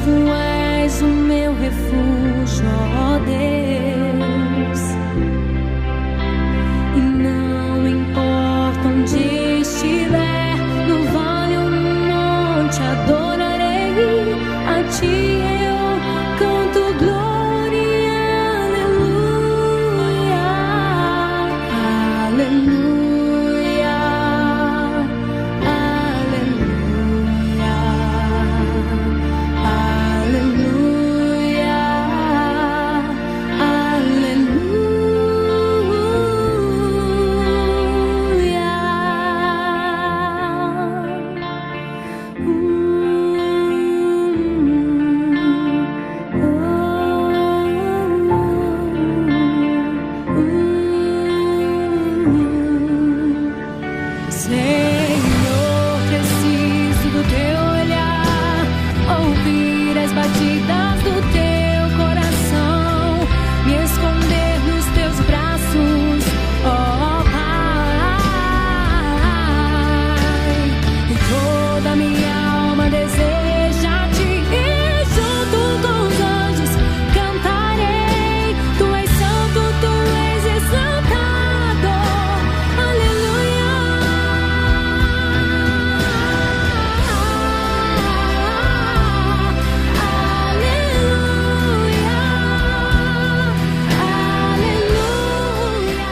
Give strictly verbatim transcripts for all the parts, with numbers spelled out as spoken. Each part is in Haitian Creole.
Tu és o meu refúgio, ó Deus, e não importa onde estiver, no vale ou no monte, adorarei, a ti eu canto glória, aleluia, aleluia. Aleluia, aleluia, aleluia. Senhor, preciso do teu olhar, ouvir as batidas do teu coração, me esconder nos teus braços, ó Pai. E toda minha alma deseja te e junto com os anjos cantarei. Tu és santo, tu és exaltado. Aleluia. Aleluia. Aleluia.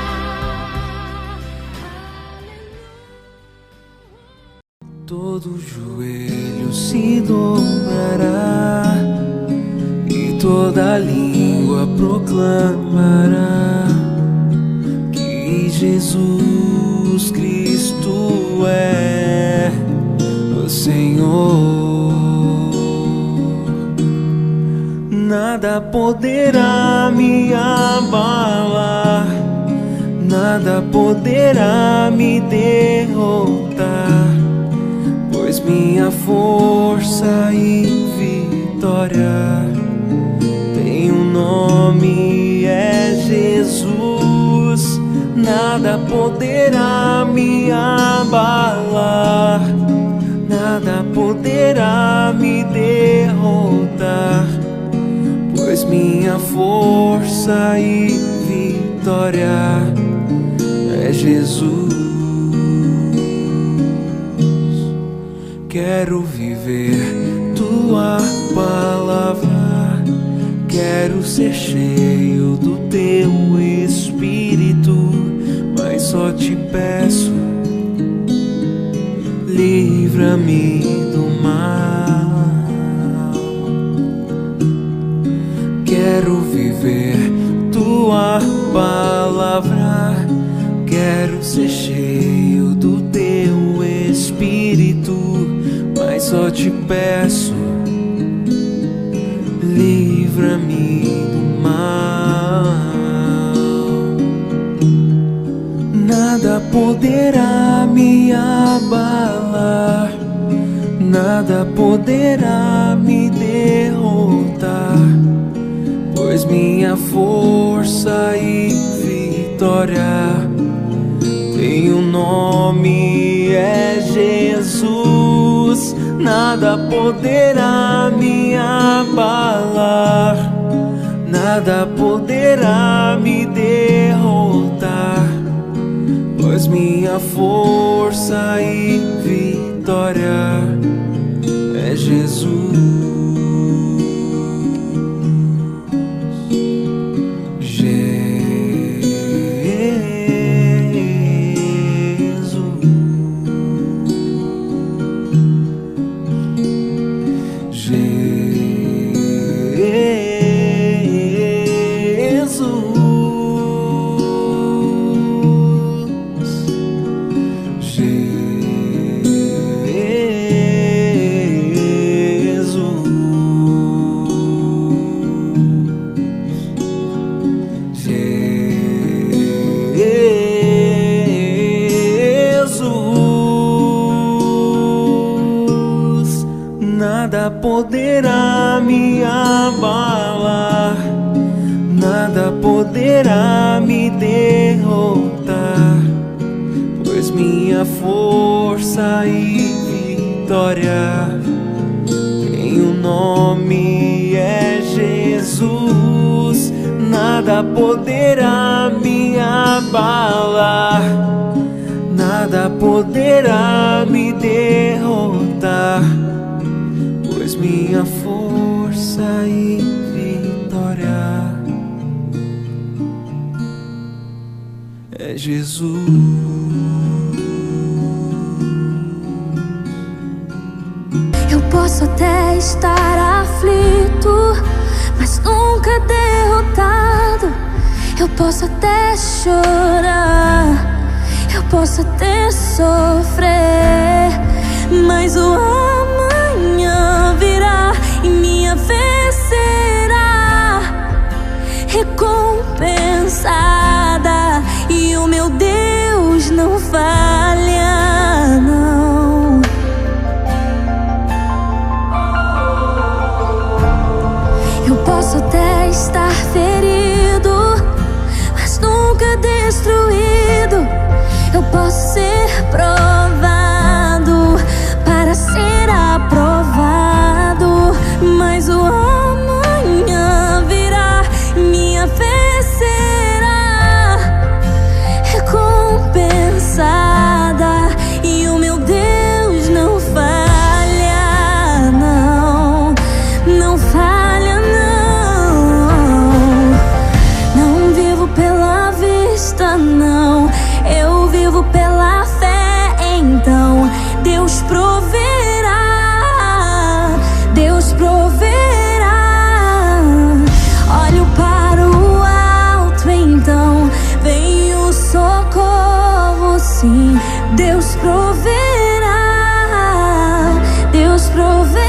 Todo joelho se dobrará e toda língua proclamará que Jesus Cristo é o Senhor. Nada poderá me abalar, nada poderá me derrotar, pois minha força e vitória tem um nome, é Jesus. Nada poderá me abalar, nada poderá me derrotar, pois minha força e vitória é Jesus. Quero viver tua palavra, quero ser cheio do teu espírito, mas só te peço, livra-me do mal. Quero viver tua palavra, quero ser cheio do teu espírito, mas só te peço, livra-me do mal. Nada poderá me abalar, nada poderá me derrotar, pois minha força e vitória tem um nome, é Jesus. Nada poderá me abalar, nada poderá me derrotar, pois minha força e vitória é Jesus. Jesus. Jesus, nada poderá me abalar, nada poderá me derrotar, pois minha força e vitória Meu nome é Jesus, nada poderá me abalar, nada poderá me derrotar, pois minha força e vitória é Jesus. Eu posso até estar aflito, mas nunca derrotado. Eu posso até chorar, eu posso até sofrer, mas o amanhã virá e minha fé será recompensada. E o meu Deus não falha, não. Eu posso até estar ferido, mas nunca destruído. Eu posso ser provado para ser aprovado, mas o amanhã virá. Minha fé será recompensada e o meu Deus não falha, não, não falha, não. Não vivo pela vista, não, eu vivo pela fé. Então Deus proverá, Deus proverá. Olho para o alto, então vem o socorro, sim. Deus proverá, Deus proverá.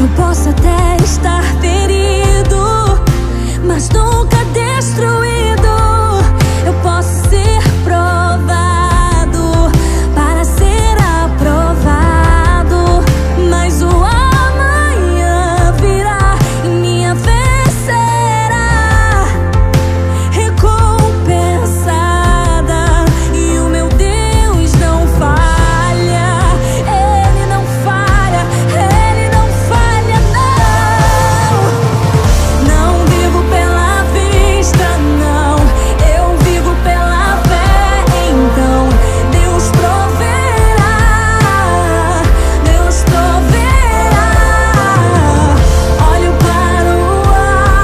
Eu posso até estar ferido, mas nunca destruído. Eu posso ser provado para ser aprovado, mas o amanhã virá e minha fé será recompensada. E o meu Deus não falha, ele não falha, ele não falha, não. Não vivo pela vista, não, eu vivo pela fé. Então Deus proverá, Deus proverá. Olho para o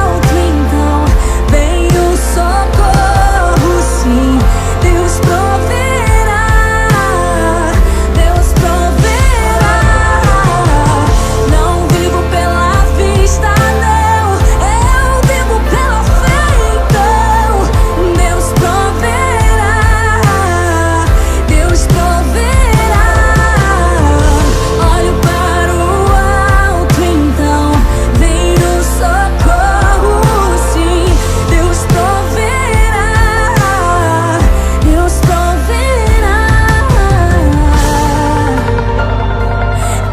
alto, então vem o socorro, sim. Deus proverá, Deus proverá. Não vivo pela vista, não, eu vivo pela fé. Então Deus proverá, Deus proverá. Olho para o alto, então vem o socorro, sim. Deus proverá, Deus proverá.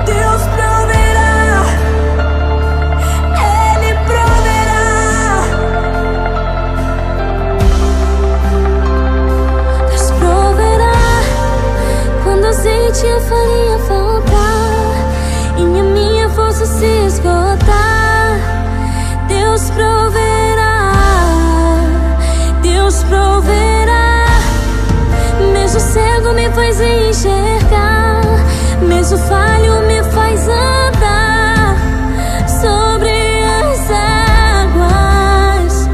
Deus proverá, ele proverá. Deus proverá quando azeite faria faltar e a minha força se esgotar. Deus proverá, Deus proverá. Mesmo cego me faz enxergar, mesmo falho me faz andar sobre as águas.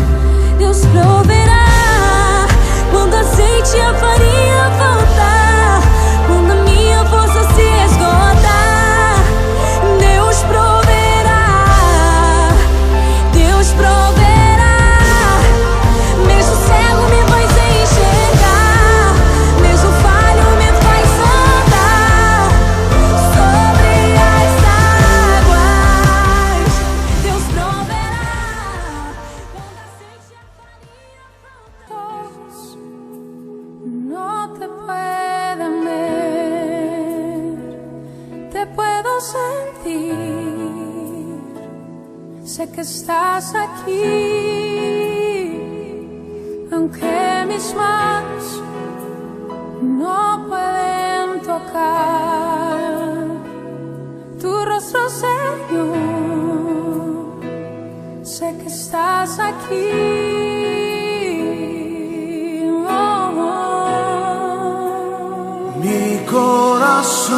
Deus proverá quando azeite faria faltar, quando a minha força se esgotar. Deus proverá, Deus proverá. Mesmo cego me faz enxergar, mesmo falho me faz andar sobre as águas. Deus proverá. No te pueden ver, te puedo sentir, sé que estás aquí, aunque mis manos no pueden tocar tu rostro, Señor. Sé que estás aquí. Oh, oh. Mi corazón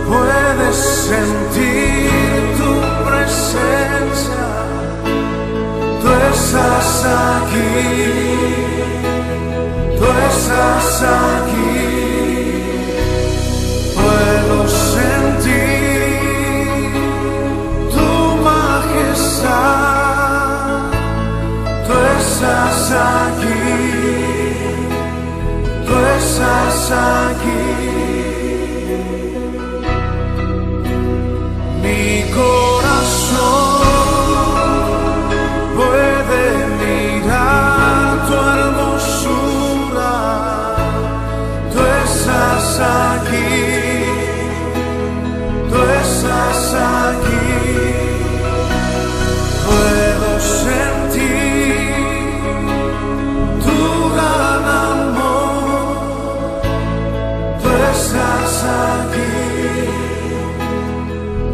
puede sentir tu presencia. Tú estás aquí. Tú estás aquí. Puedo sentir tu majestad. Tú estás aquí. Tú estás aquí. Mi corazón puede mirar tu hermosura. Tú estás aquí, tú estás aquí. Puedo sentir tu gran amor. Tú estás aquí,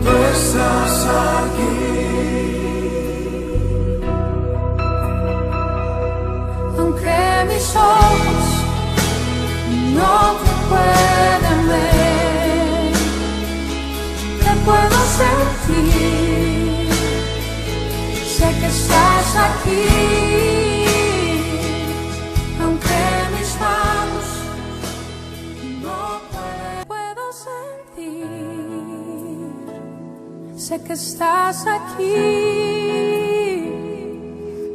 tú estás aquí. Aunque mis ojos no te pueden ver, te puedo sentir. Sé que estás aquí. Aunque mis manos no puedo sentir, sé que estás aquí.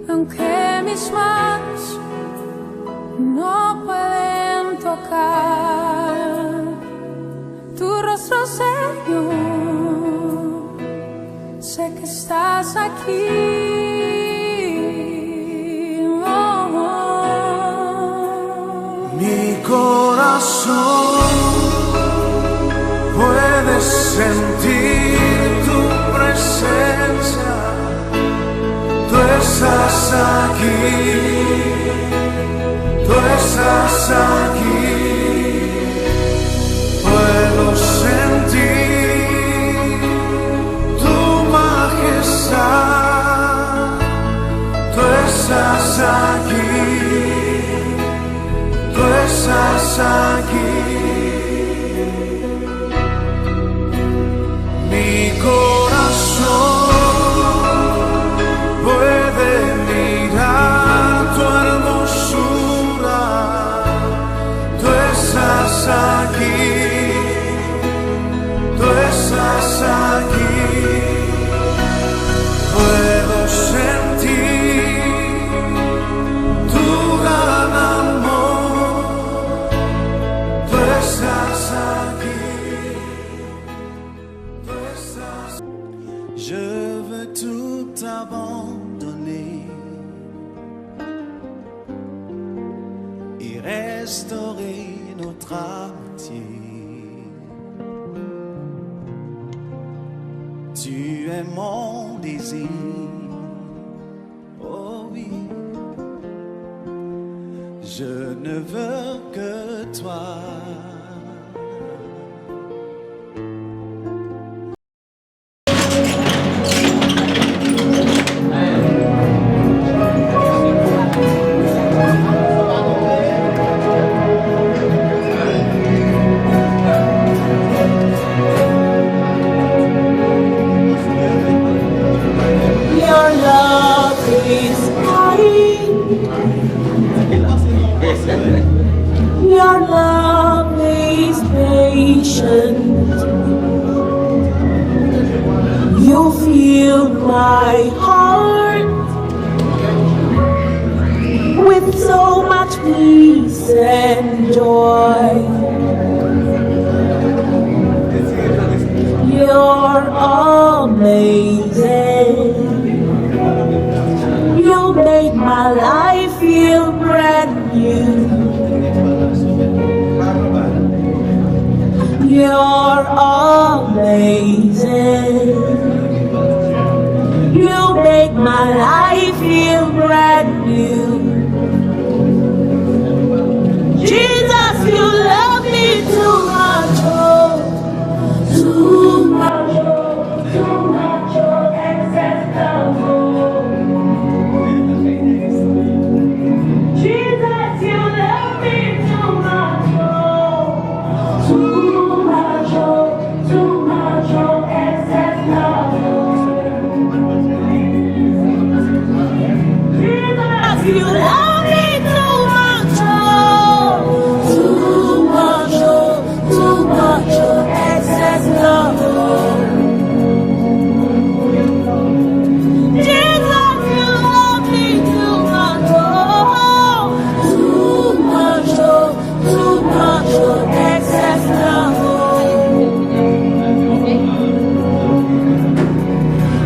Aunque mis manos no pueden tocar tu rostro, Señor, sé que estás aquí. Oh, oh. Mi corazón puede sentir tu presencia. Tú estás aquí, tú estás aquí. Puedo sentir tu majestad. Tú estás aquí, tú estás aquí. Mi corazón puede mirar tu hermosura. Tú estás aquí, tú estás aquí. Puedo sentir tu gran amor. Tú estás aquí. Je veux tout abandonner et restaurer notre amitié. Tu es mon désir, oh oui, je ne veux que toi. Your love is kind. Your love is patient. You fill my heart with so much peace and joy. You're amazing. You make my life feel brand new. You're amazing. You make my life feel brand new. Jesus, you love me too much, oh, too much, oh, too much, oh, excess love, oh. Jesus, you love me too much, oh. Too much, oh, too much, oh, excess love, oh. Jesus, you love me too much, oh. Too much, oh, too much, oh, excess love, oh. Jesus, you love me too much, oh. Too much, oh. Too much of excess love, oh.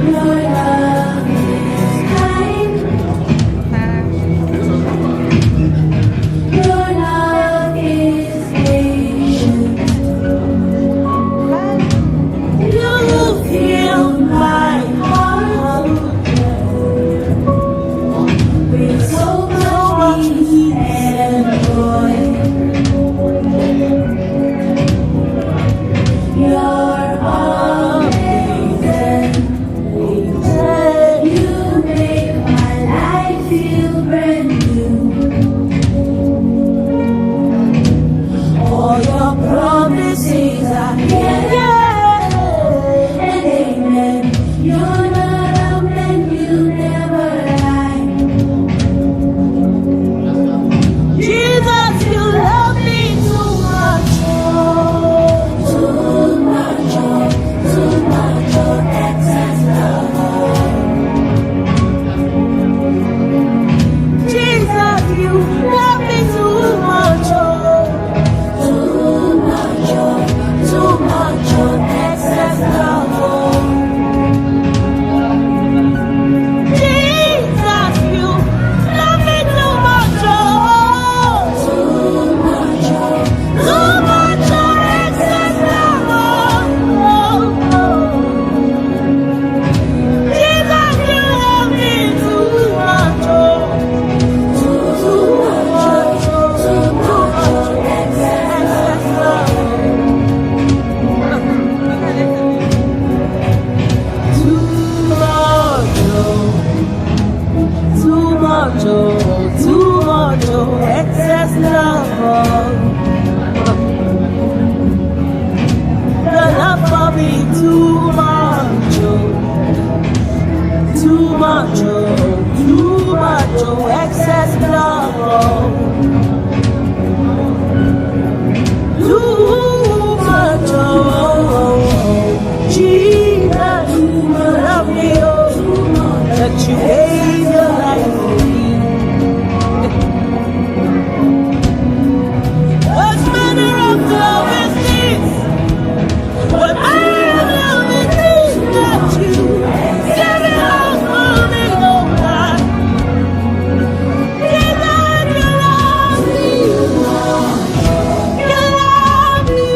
Your love is kind. Your love is patient. You fill my heart with so much peace and joy. You're amazing. You make my life feel brand new. All your promises are yes and amen. You're not a man, you never lie. Jesus, you love me too much, oh, too much, oh, too much, oh, excess love, oh. Jesus, you love me too much, oh. Too much, oh, too much, oh, excess love, oh. Jesus, you love me too much, oh. Too much, oh, too much, oh, excess love, oh. Jesus, you love me too much, oh. Too much, oh, too much, oh, excess love. Too much, oh, too much, oh, too much, oh, excess love, oh. Your love for me too much, oh. Too much, oh, too much, oh, excess love, oh. Too much, oh, Jesus, you love me, oh, that you gave your life for me. What manner of love is this? What manner of love is this that you give it all for me, oh God? Jesus, you love me. You love me.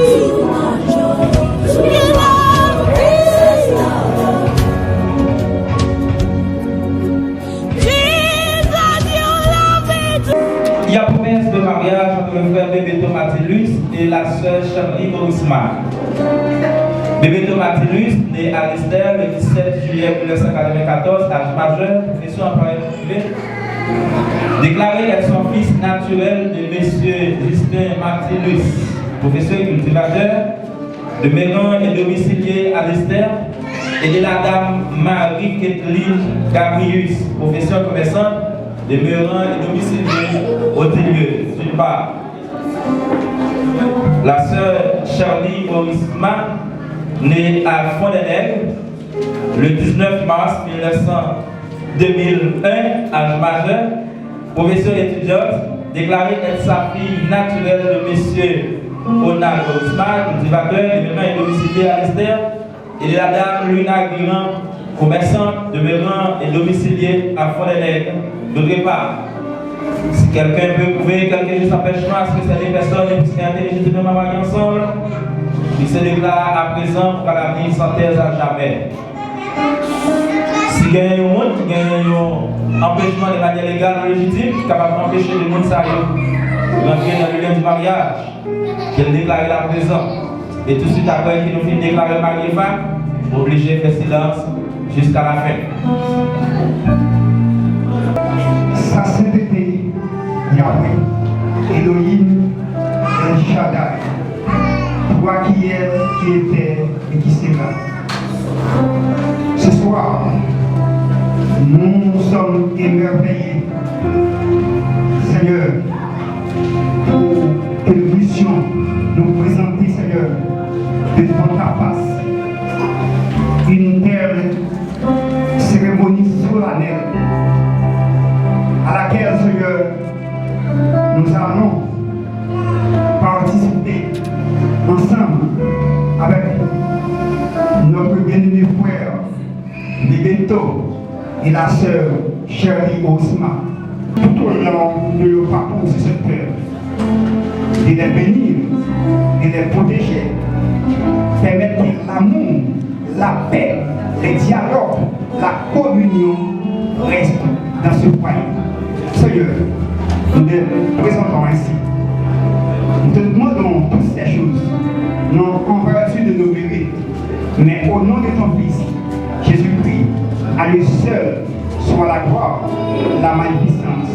You love me. Jesus, you love me. Il y a promesse de mariage entre le frère Bebeto Matilus et la sœur Shirley Morisma. Bebeto Matilus, né Alister le dix-sept juillet mille neuf cent quatre-vingt-quatorze, âge majeur, profession employé privé, déclaré être son fils naturel de monsieur Justin Matilus, professeur cultivateur, demeurant et domicilié à Alister, et de la dame Marie-Ketline Gabrius, profession commerçante, demeurant et domicilié au Tilieu, d'une part. La sœur Charlie Morisma, née à Fond-des-Nègres, le dix-neuf mars mille neuf cents, deux mille un, âge majeur, profession étudiante, déclarée être sa fille naturelle de monsieur Ronald Morisma, cultivateur, demeurant et domicilié à Alister, et de la dame Luna Guérin, commerçante, demeurant et domiciliée à Fond-des-Nègres. D'autre part, si quelqu'un peut prouver quelque juste empêchement à ce que ces deux personnes puissent être légitimement mariées ensemble, Li se dekla aprezan pou pa ka vini san tèz a jamè. Si genyen yon moun ki genyen yon anpechman de manyè legal ou lejitim ki kapab anpeche de moun sa yo rantre nan lilyen di maryaj, ke l deklare l aprezan. E tousuit apre ke nou fin deklare l marye, fanm oblije fè silans jiska lafen. Sa sentete, Yahweh, Elohim, El Shaddai, toi qui es, qui était et qui sera. Ce soir, nous sommes émerveillés, Seigneur, pour que nous puissions nous présenter, Seigneur, devant ta face une telle cérémonie solennelle à laquelle, Seigneur, nous allons participer ensemble avec notre bien-aimé frère Bebeto et la sœur Shirley Osma tout au long de leur parcours sur cette terre. De les bénir, de les protéger, permettre que l'amour, la paix, les dialogues, la communion restent dans ce foyer. Seigneur, nous te présentons ainsi. Nous te demandons toutes ces choses, non en vertu de nos mérites, mais au nom de ton Fils, Jésus-Christ, à lui seul soit la gloire, la magnificence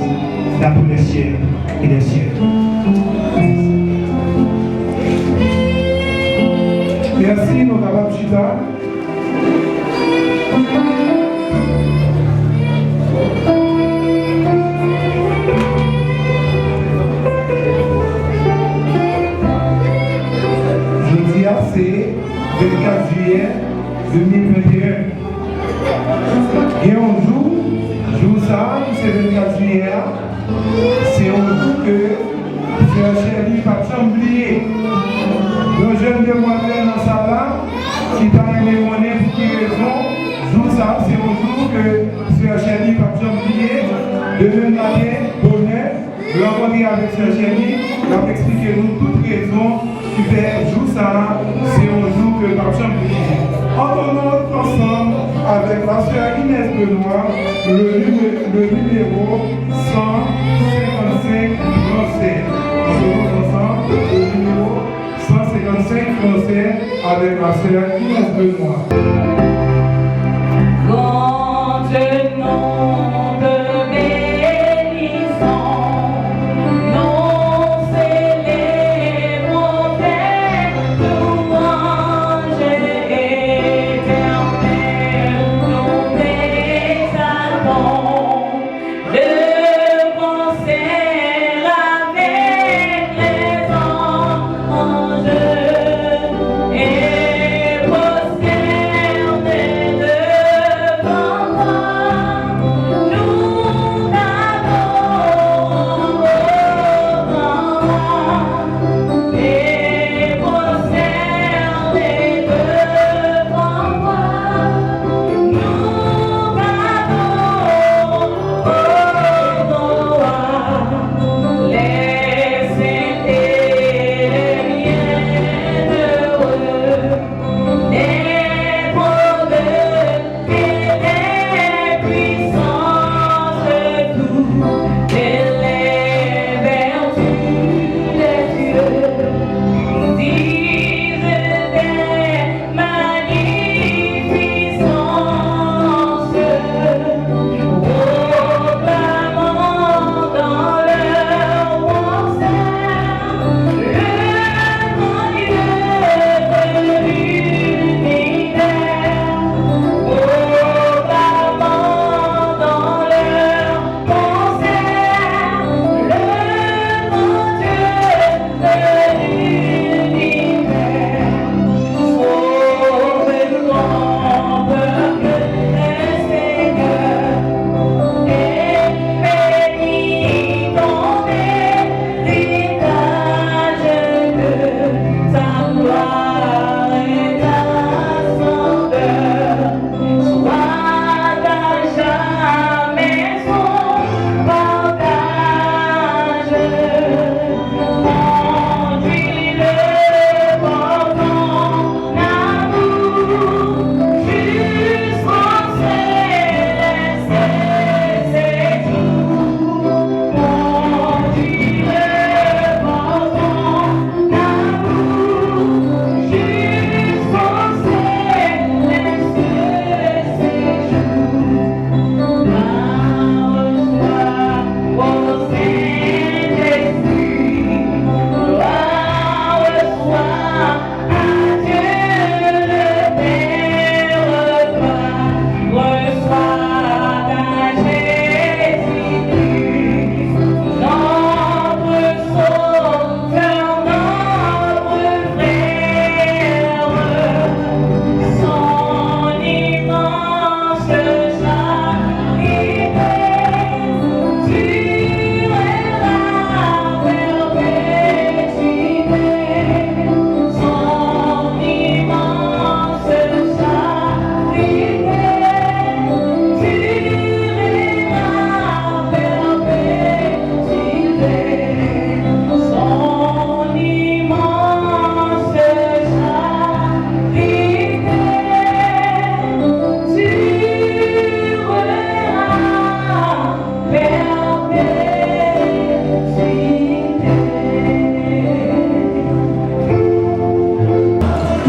dans tous les cieux et des cieux. Mèsi, nou kapab chita. Jodi a se vennkat jiyè de mil venteyen. Gen yon jou, jou sa a, ki se vennkat jiyè a, se yon jou ke sè Shirley p ap janm bliye. Yon jèn demwazèl nan sal la ki ta renmen konnen pou ki rezon jou sa a, se yon jou ke sè Shirley p ap janm bliye. Demen maten, bonè, rankontre avèk sè Shirley, l ap eksplike nou tout rezon ki fè jou sa a se yon jou ke n p ap janm bliye. Entonnons ansanm avec la sœur Inès Benoît le numé- le numéro san senkannsenk fransè. Entonnons ansanm le numéro san senkannsenk fransè avec la sœur Inès Benoît. Quand nous te bénissons, nous célébrons tes louanges éternelles, nous t'exaltons de concert avec les anges et prosternés.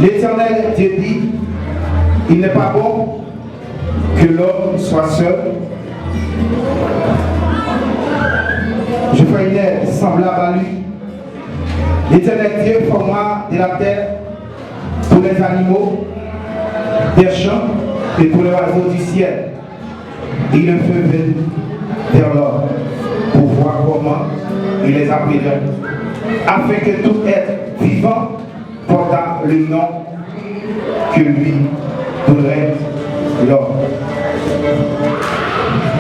L'Éternel Dieu dit, il n'est pas bon que l'homme soit seul. Je ferai une aide semblable à lui. L'Éternel Dieu forma de la terre tous les animaux des champs et tous les oiseaux du ciel. Il le fit venir vers l'homme pour voir comment il les appellerait, afin que tout être vivant portât le nom que lui donnerait l'homme.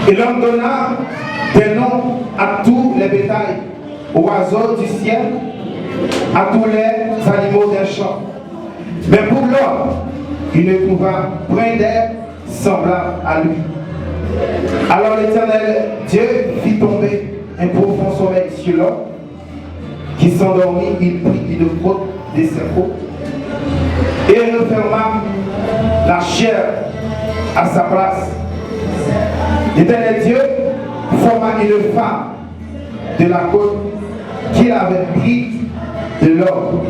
Et l'homme donna des noms à tous les bétails, aux oiseaux du ciel, à tous les animaux des champs. Mais pour l'homme, il ne trouva point d'être semblable à lui. Alors l'Éternel Dieu fit tomber un profond sommeil sur l'homme, qui s'endormit, il prit une côte de ses côtes et referma la chair à sa place. L'Éternel Dieu forma une femme de la côte qu'il avait pris de l'homme,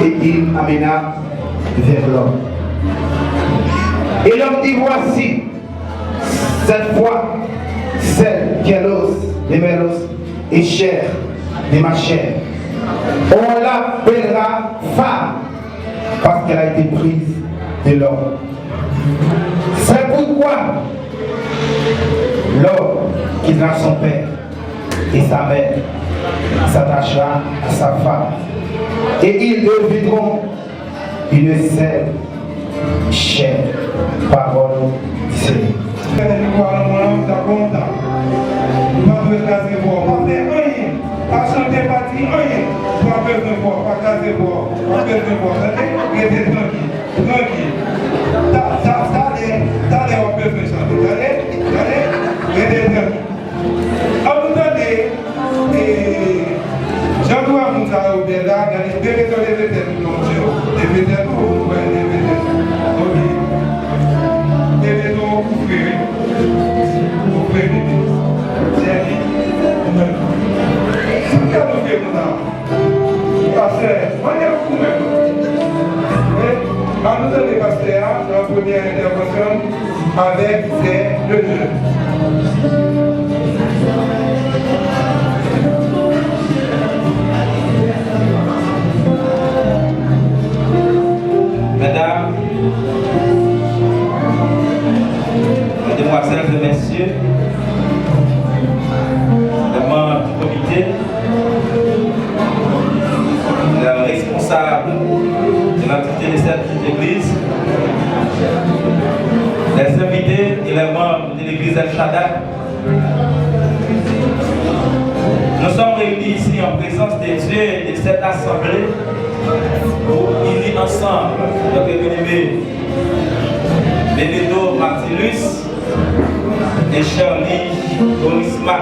et il amena vers l'homme. Et l'homme dit, voici, cette fois, celle qui est l'os de mes os et chair de ma chair. On l'appellera femme, parce qu'elle a été prise de l'homme. C'est pourquoi l'homme quittera son père et sa mère, s'attachera à sa femme, et ils deviendront une seule chair. Parole du Seigneur. Fè vikwa nan mwen an, ta kontan. Ou pa dwe kraze vwa w, pa fè anyen. Pa chante, pa di anyen. Ou pa bezwen vwa w, pa kraze vwa w. Ou pa bezwen vwa w, tande? Rete trankil, trankil. Ta, ta, talè, talè w ap bezwen chante, tande? Tande? Rete trankil. An nou tande, e, jan nou wè moun sa yo bèl la, gade, leve tèt ou, leve tèt ou, Bondye, leve tèt ou, nou wè, leve tèt ou. Ok. Leve tèt ou, ou fre, wi. Ou fre, bebe. Sèvi. Ou menm. Sa k fè nou fre konsa? Pastè, mande pou mwen. Wi, ann nou tande pastè a nan premyè entèvansyon avèk sè de jèn. Mesdames, mesdemoiselles et messieurs, les membres du comité, les responsables de l'activité de cette petite église, les invités et les membres de l'église El Shaddai, nous sommes réunis ici en présence de Dieu et de cette assemblée pour unir ensemble notre bien-aimé Bebeto Martilus et Shirley Orisma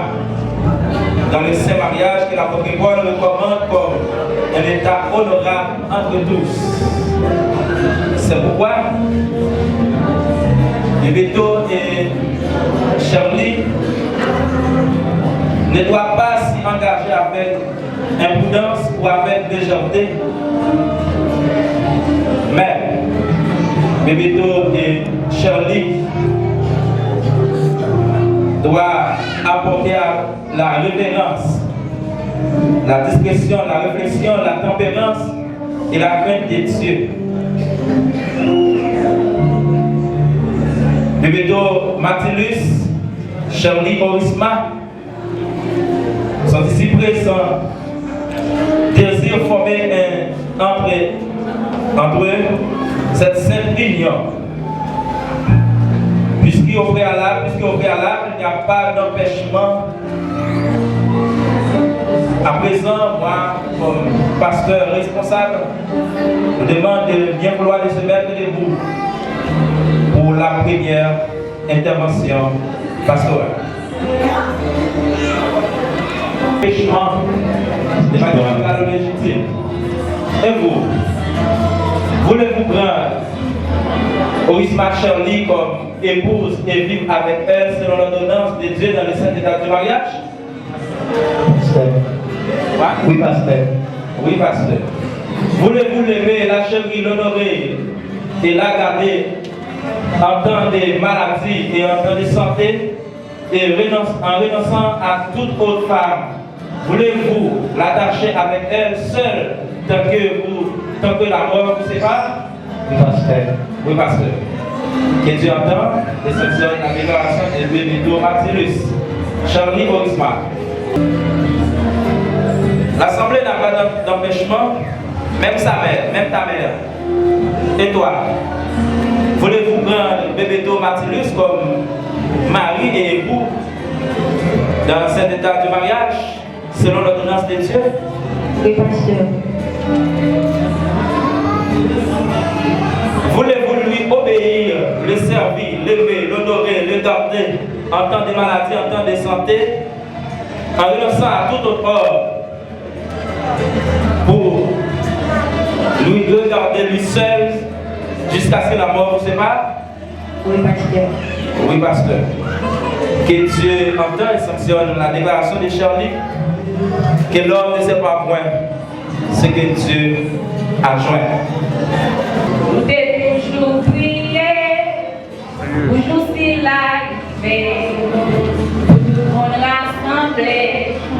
dans le saint mariage que l'apôtre Paul recommande comme un état honorable entre tous. C'est pourquoi Bebeto et Shirley ne doivent pas s'y engager avec imprudence ou avec légèreté. Mais Bebeto et Shirley doivent apporter à la révérence, la discrétion, la réflexion, la tempérance et la crainte de Dieu. Bebeto Martilus, Shirley Orisma, sont ici présents, désirent former un, entre, entre eux cette sainte union. Puisqu'au préalable, puisqu'au préalable, il n'y a pas d'empêchement. À présent, moi, comme pasteur responsable, je demande de bien vouloir de se mettre debout pour la première intervention pastorale. Empêchement de manière légitime. Et vous, voulez-vous prendre Orisma Shirley comme épouse et vivre avec elle selon l'ordonnance de Dieu dans le saint état du mariage? Pastè. Wi, pastè. Wi, pastè. Voulez-vous lever la chérie, l'honorer et la garder en temps de maladie et en temps de santé, et renonce- en renonçant à toute autre femme, voulez-vous l'attacher avec elle seule tant que vous, tant que la mort vous sépare? Oui, pasteur. Oui, pasteur. Que Dieu entende et sanctionne la déclaration de Benito Martellus. Charlie Orisma. L'Assemblée n'a pas d'em- d'empêchement, même sa mère, même ta mère. Et toi, voulez-vous prendre Bebeto Martellus comme mari et époux dans cet état de mariage, selon l'ordonnance de Dieu? Oui, pasteur. Voulez-vous lui obéir, le servir, l'aimer, l'honorer, le garder en temps de maladie, en temps de santé, en renonçant à tout autre homme, pour lui regarder lui seul jusqu'à ce que la mort vous sépare? Oui, pasteur. Oui, pasteur. Que Dieu entende et sanctionne la déclaration de Charlie, que l'homme ne sépare point ce que Dieu a joint. Nou te toujou priye pou jou sila rive, pou tout moun rasanble,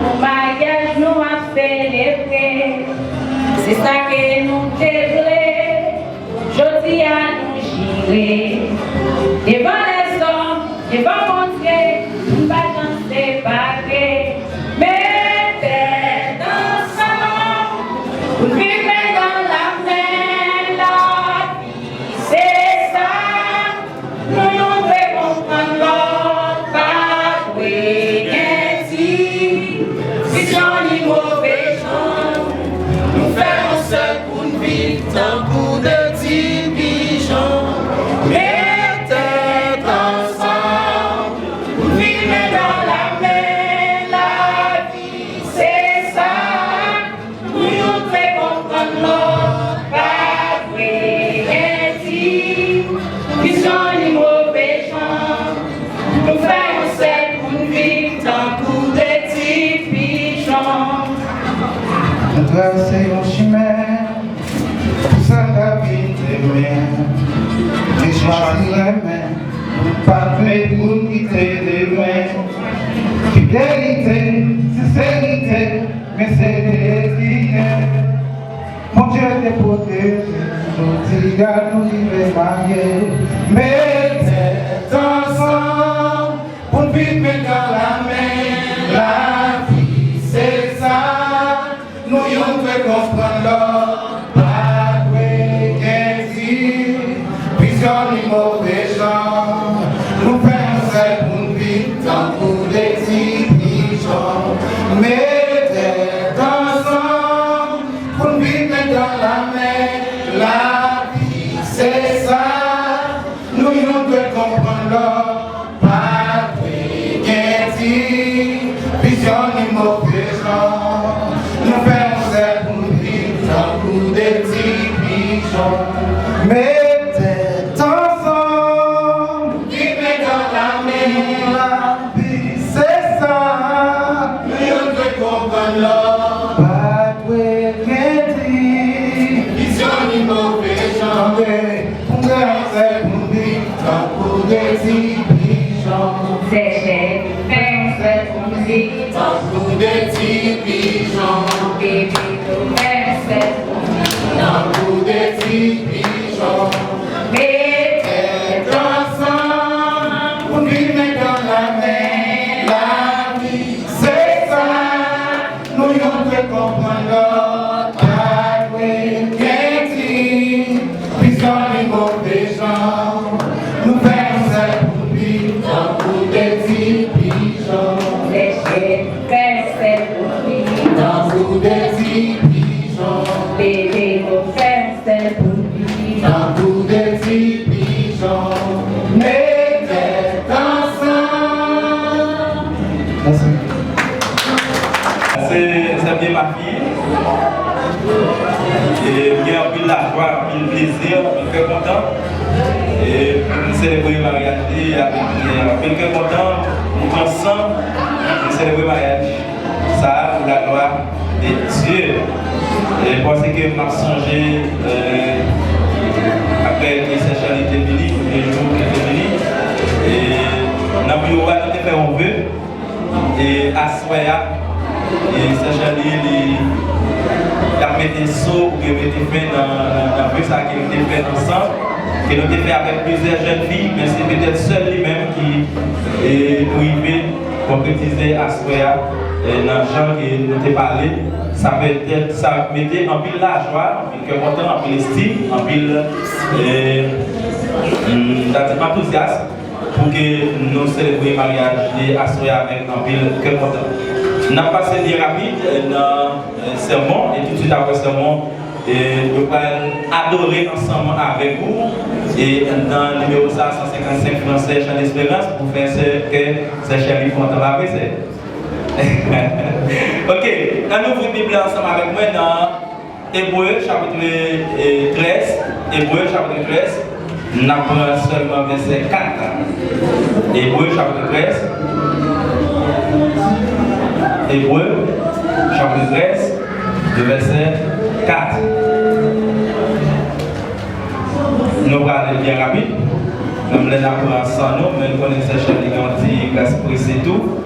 pou maryaj nou ap selebre. Se sa ke nou te vle. Jodi a nou jire devan lèzòm, devan Bondye, pou n pa janm separe. Men tèt ansanm, pou n viv men nan lamen. Lavi se sa, nou youn dwe konprann lòt, pa dwe gen division ni move jan. Nou fè yon sèl pou n viv tankou de ti pijon. Met tèt ansanm, pou n viv men nan lamen. Lavi se sa, nou youn dwe konprann lòt, pa dwe gen division ni move jan. Nou fè yon sèl pou n viv tankou de ti pijon. Nou trase yon chimen pou sa k ap vin demen. Nou chwazi renmen, nou pa vle pou n kite demen. Fidelite, senserite, men se de ki gen. Bondye te pwoteje, jodi a nou rive marye. Met tèt ansanm, pou n viv men nan lamen. Lavi se sa, nou youn dwe konprann lòt, pa dwe gen division ni move jan. Nou fè yon sèl pou n viv tankou de ti pijon. Met tèt ansanm, pou n viv men nan lamen. Lavi se sa, nou youn dwe konprann lòt, pa dwe gen division ni move jan. Nou fè yon sèl pou n viv tankou de ti pijon. Met tèt ansanm, viv men nan lamen. Lavi se sa, nou youn dwe konprann lòt, pa dwe gen division ni move jan. Tande, pou n fè yon sèl pou n viv tankou de ti pijon. Sèchèl, fè yon sèl pou n viv tankou de ti pijon. Bebe, fè yon sèl pou n viv tankou de ti pijon. Met tèt ansanm, pou n viv men nan lamen. Lavi se sa, nou youn dwe konprann lòt, pa dwe gen division ni move jan. Nou fè yon sèl pou n viv tankou de ti pijon. Sèchèl, fè yon sèl pou n viv tankou de ti pijon. Bebe, nou fè yon sèl pou n viv tankou de ti pijon. Met tèt ansanm. Mèsi. Se, se byen, ma fille. E m gen anpil lajwa, anpil plezi, anpil kè kontan. E pou m selebre maryaj li avèk anpil kè kontan, nou pran san pou n selebre maryaj sa a pou laglwa Dye. E, paske m ap sonje, e, apre ke sè Charlie te vini, premye jou ke te vini, e, nan biwo a, nou te fè yon ve, e, aswè a, e, sè Charlie, li, li t ap mete so oubyen mete fen nan, nan, nan ve sa ke nou te fè ansanm, ke nou te fè avèk plizyè jèn fi, men se petèt sèl li menm ki, e, rive konkretize aswè a, e, nan jan ke nou te pale. Sa petèt, sa mete anpil lajwa, anpil kè kontan, anpil estim, anpil, e, m, ta di antouzyas pou ke nou selebre maryaj li aswè a avèk anpil kè kontan. N ap pase byen rapid, e, nan, e, sèmon, e toutswit apre sèmon, e, yo pral adore ansanm avèk ou, e, nan nimewo sa, san senkannsenk fransè, Chan Desperans, pou fè sè, kè sè Sherly kontan, pa vre, sè? Ok, ann ouvri Bib la ansanm avèk mwen nan Ebre, chapit, e, trèz. Ebre, chapit trèz. N ap pran sèlman vèsè kat la. Ebre, chapit trèz. Ebre, chapit trèz, de vèsè kat. Nou prale byen rapid. Menm lè n ap pran san nou, men n konnen sè Sherly gen yon ti gras prese tou.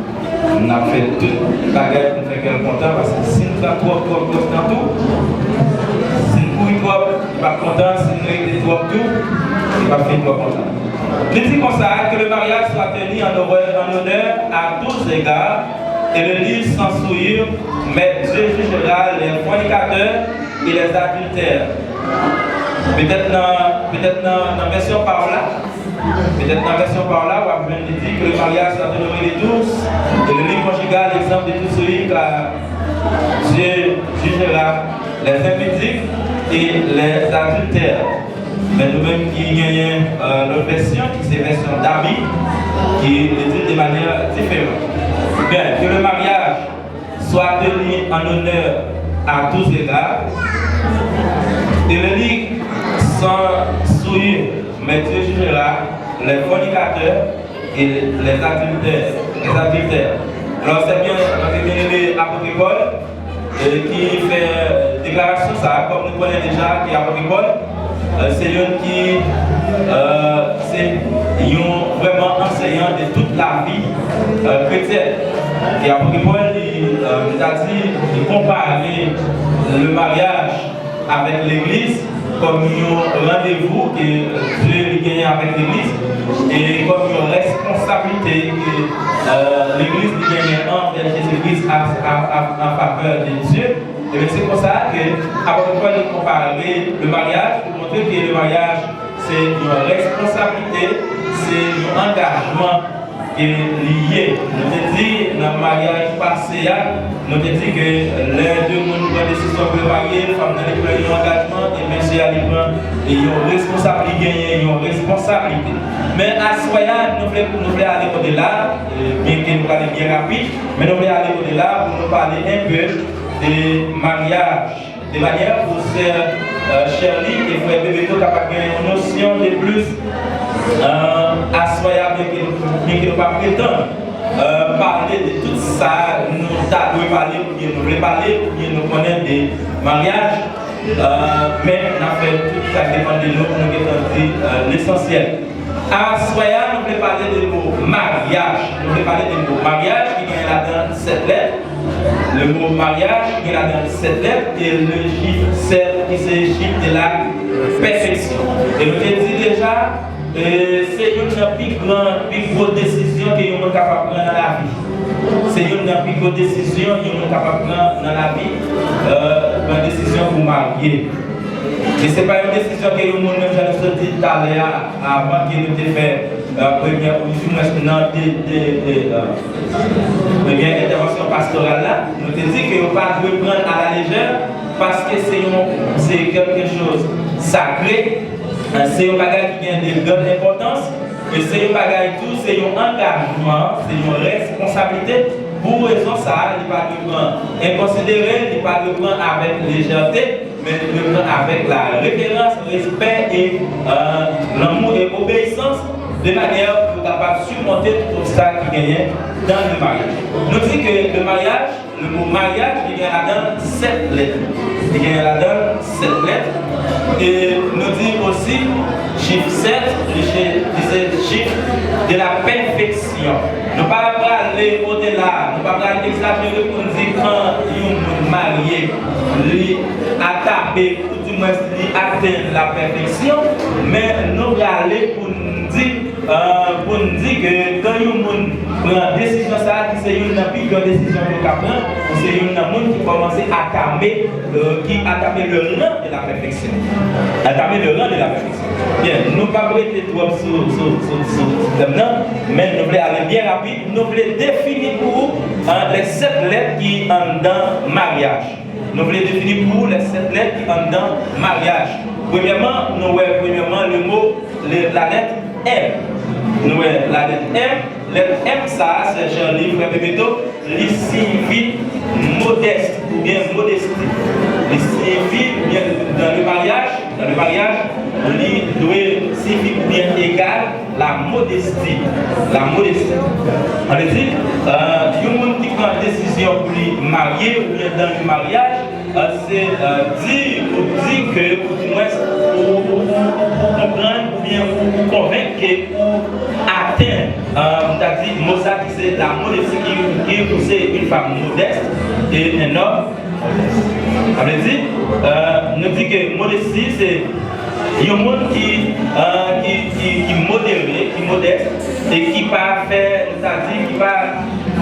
N ap fè tout bagay pou n fè kè l kontan, paske si n pran twòp, twòp, twòp tan tou, si n kouri twòp, li p ap kontan, si n rete twòp tou, li p ap fin twò kontan. Li di konsa, que le mariage soit tenu en horreur, en honneur à tous égards, et le lit sans souillure, mais Dieu jugera les fornicateurs et les adultères. Petèt nan, petèt nan, nan vèsyon pa w la, Petèt nan vèsyon pa w la, w ap jwenn li di que le mariage soit honoré de tous, et le lit conjugal exempt de toute souillure, car Dieu jugera les impudiques et les adultères. Men nou menm ki genyen, euh, lòt vèsyon, ki se vèsyon Darby, ki li di de manière différente. Bien, que le mariage soit tenu en honneur à tous égards, et le lit sans souillure, mais Dieu jugera les fornicateurs et les adultères. Les adultères. Alò, se byen, nou te genyen apot Pòl, e, ki fè deklarasyon sa a, kòm nou konnen deja ke apot Pòl, e, se youn ki, e, se yon vrèman anseyan de tout lavi, e, kretyèn. E apot Pòl, li, e, li ta di, li konpare le maryaj avèk legliz kòm yon randevou ke Dye li genyen avèk legliz, e kòm yon responsablite ke, e, legliz li genyen anvè Jezi Kris a, a, a, an favè de Dye. Ebyen, se konsa ke apot Pòl li konpare le maryaj, pou montre ke le maryaj se yon responsablite, se yon angajman ke li ye. Nou te di nan maryaj pase a, nou te di ke lè de moun pran desizyon pou yo marye, fanm nan li pran yon angajman, e mesye a li pran yon responsab, li genyen yon responsablite. Men aswè a, nou vle, nou vle ale odela, e, byenke nou prale byen rapid, men nou vle ale odela pou nou pale enpe de maryaj. De manyè pou sè, e, Sherly e frè Bebeto kapab gen yon nosyon de plis, e, aswè a, byenke nou, byenke nou pa pretann, e, pale de tout sa nou ta dwe pale, oubyen nou vle pale, oubyen nou konnen de maryaj, e, men n ap fè tout sa k depann de nou pou nou gentan di, e, lesansyèl. Aswè a, nou vle pale de mo maryaj. Nou vle pale de mo maryaj ki gen ladan sèt lèt. Le mo maryaj ki gen ladan sèt lèt, e le chif sèt ki se chif de la pèfeksyon. E nou te di deja, e, se youn nan pi gran, pi gwo desizyon ke yon moun kapab pran nan lavi. Se youn nan pi gwo desizyon yon moun kapab pran nan lavi, e, pran desizyon pou marye. E se pa yon desizyon ke yon moun, menm jan nou sot di talè a, avan ke nou te fè, e, premyè, ou di mwens nan de, de, de, e, premyè entèvansyon pastoral la, nou te di ke yo pa dwe pran a la lejè, paske se yon, se quelque chose sacré, e, se yon bagay ki gen de gran enpòtans, e se yon bagay tou, se yon angajman, se yon responsablite. Pou rezon sa a, li pa dwe pran enkonsidere, li pa dwe pran avèk lejète, men li dwe pran avèk la reverans, respè e, e, lanmou e obeyisans, de manyè pou kapab simonte tout obstak ki genyen dan le maryaj. Nou di ke le maryaj, Le mo maryaj, li gen ladan l sèt lèt. Li gen ladan l sèt lèt. E nou di osi, chif sèt, li se, li se chif de la pèfeksyon. Nou pa prale odela, nou pa prale egzajere pou n di kan yon moun marye, li atame, oudimwens li atenn la pèfeksyon, men nou prale pou n di, euh, pou n di ke kan yon moun pran desizyon sa a, ki se youn nan pi gran desizyon ke w ka pran, ou se youn nan moun ki kòmanse atame, euh, ki atame le rang de la perfection. Atame le rang de la perfection. Byen, nou p ap rete twòp sou, sou, sou, sou tèm nan, men nou vle ale byen rapid, nou vle defini pou ou, euh, les sept lettres ki anndan maryaj. Nou vle defini pou ou les sept lettres ki anndan maryaj. Premyèman, nou wè premyèman le mo, le, la lettre M. Nou wè la lettre M. Lettre M sa a, sè Charly, frè Bebeto, li siyifi modèst oubyen modesti. Li siyifi oubyen dans le mariage, dans le mariage, li dwe siyifi oubyen egal la modestie. La modestie. Sa vle di, euh, yon moun ki pran desizyon pou li marye oubyen dans le mariage, euh, se, euh, di, ou di ke, oudimwens, ou, ou, ou, ou konprann oubyen ou, ou konvenk ke ou atenn, euh, m ta di, mo sa ki se la modestie, ki, ki ou se une femme modeste et un homme modeste. Sa vle di, euh, nou di ke modesti se yon moun ki, euh, ki, ki, ki modere, ki modèst, e ki pa fè, nou ta di, ki pa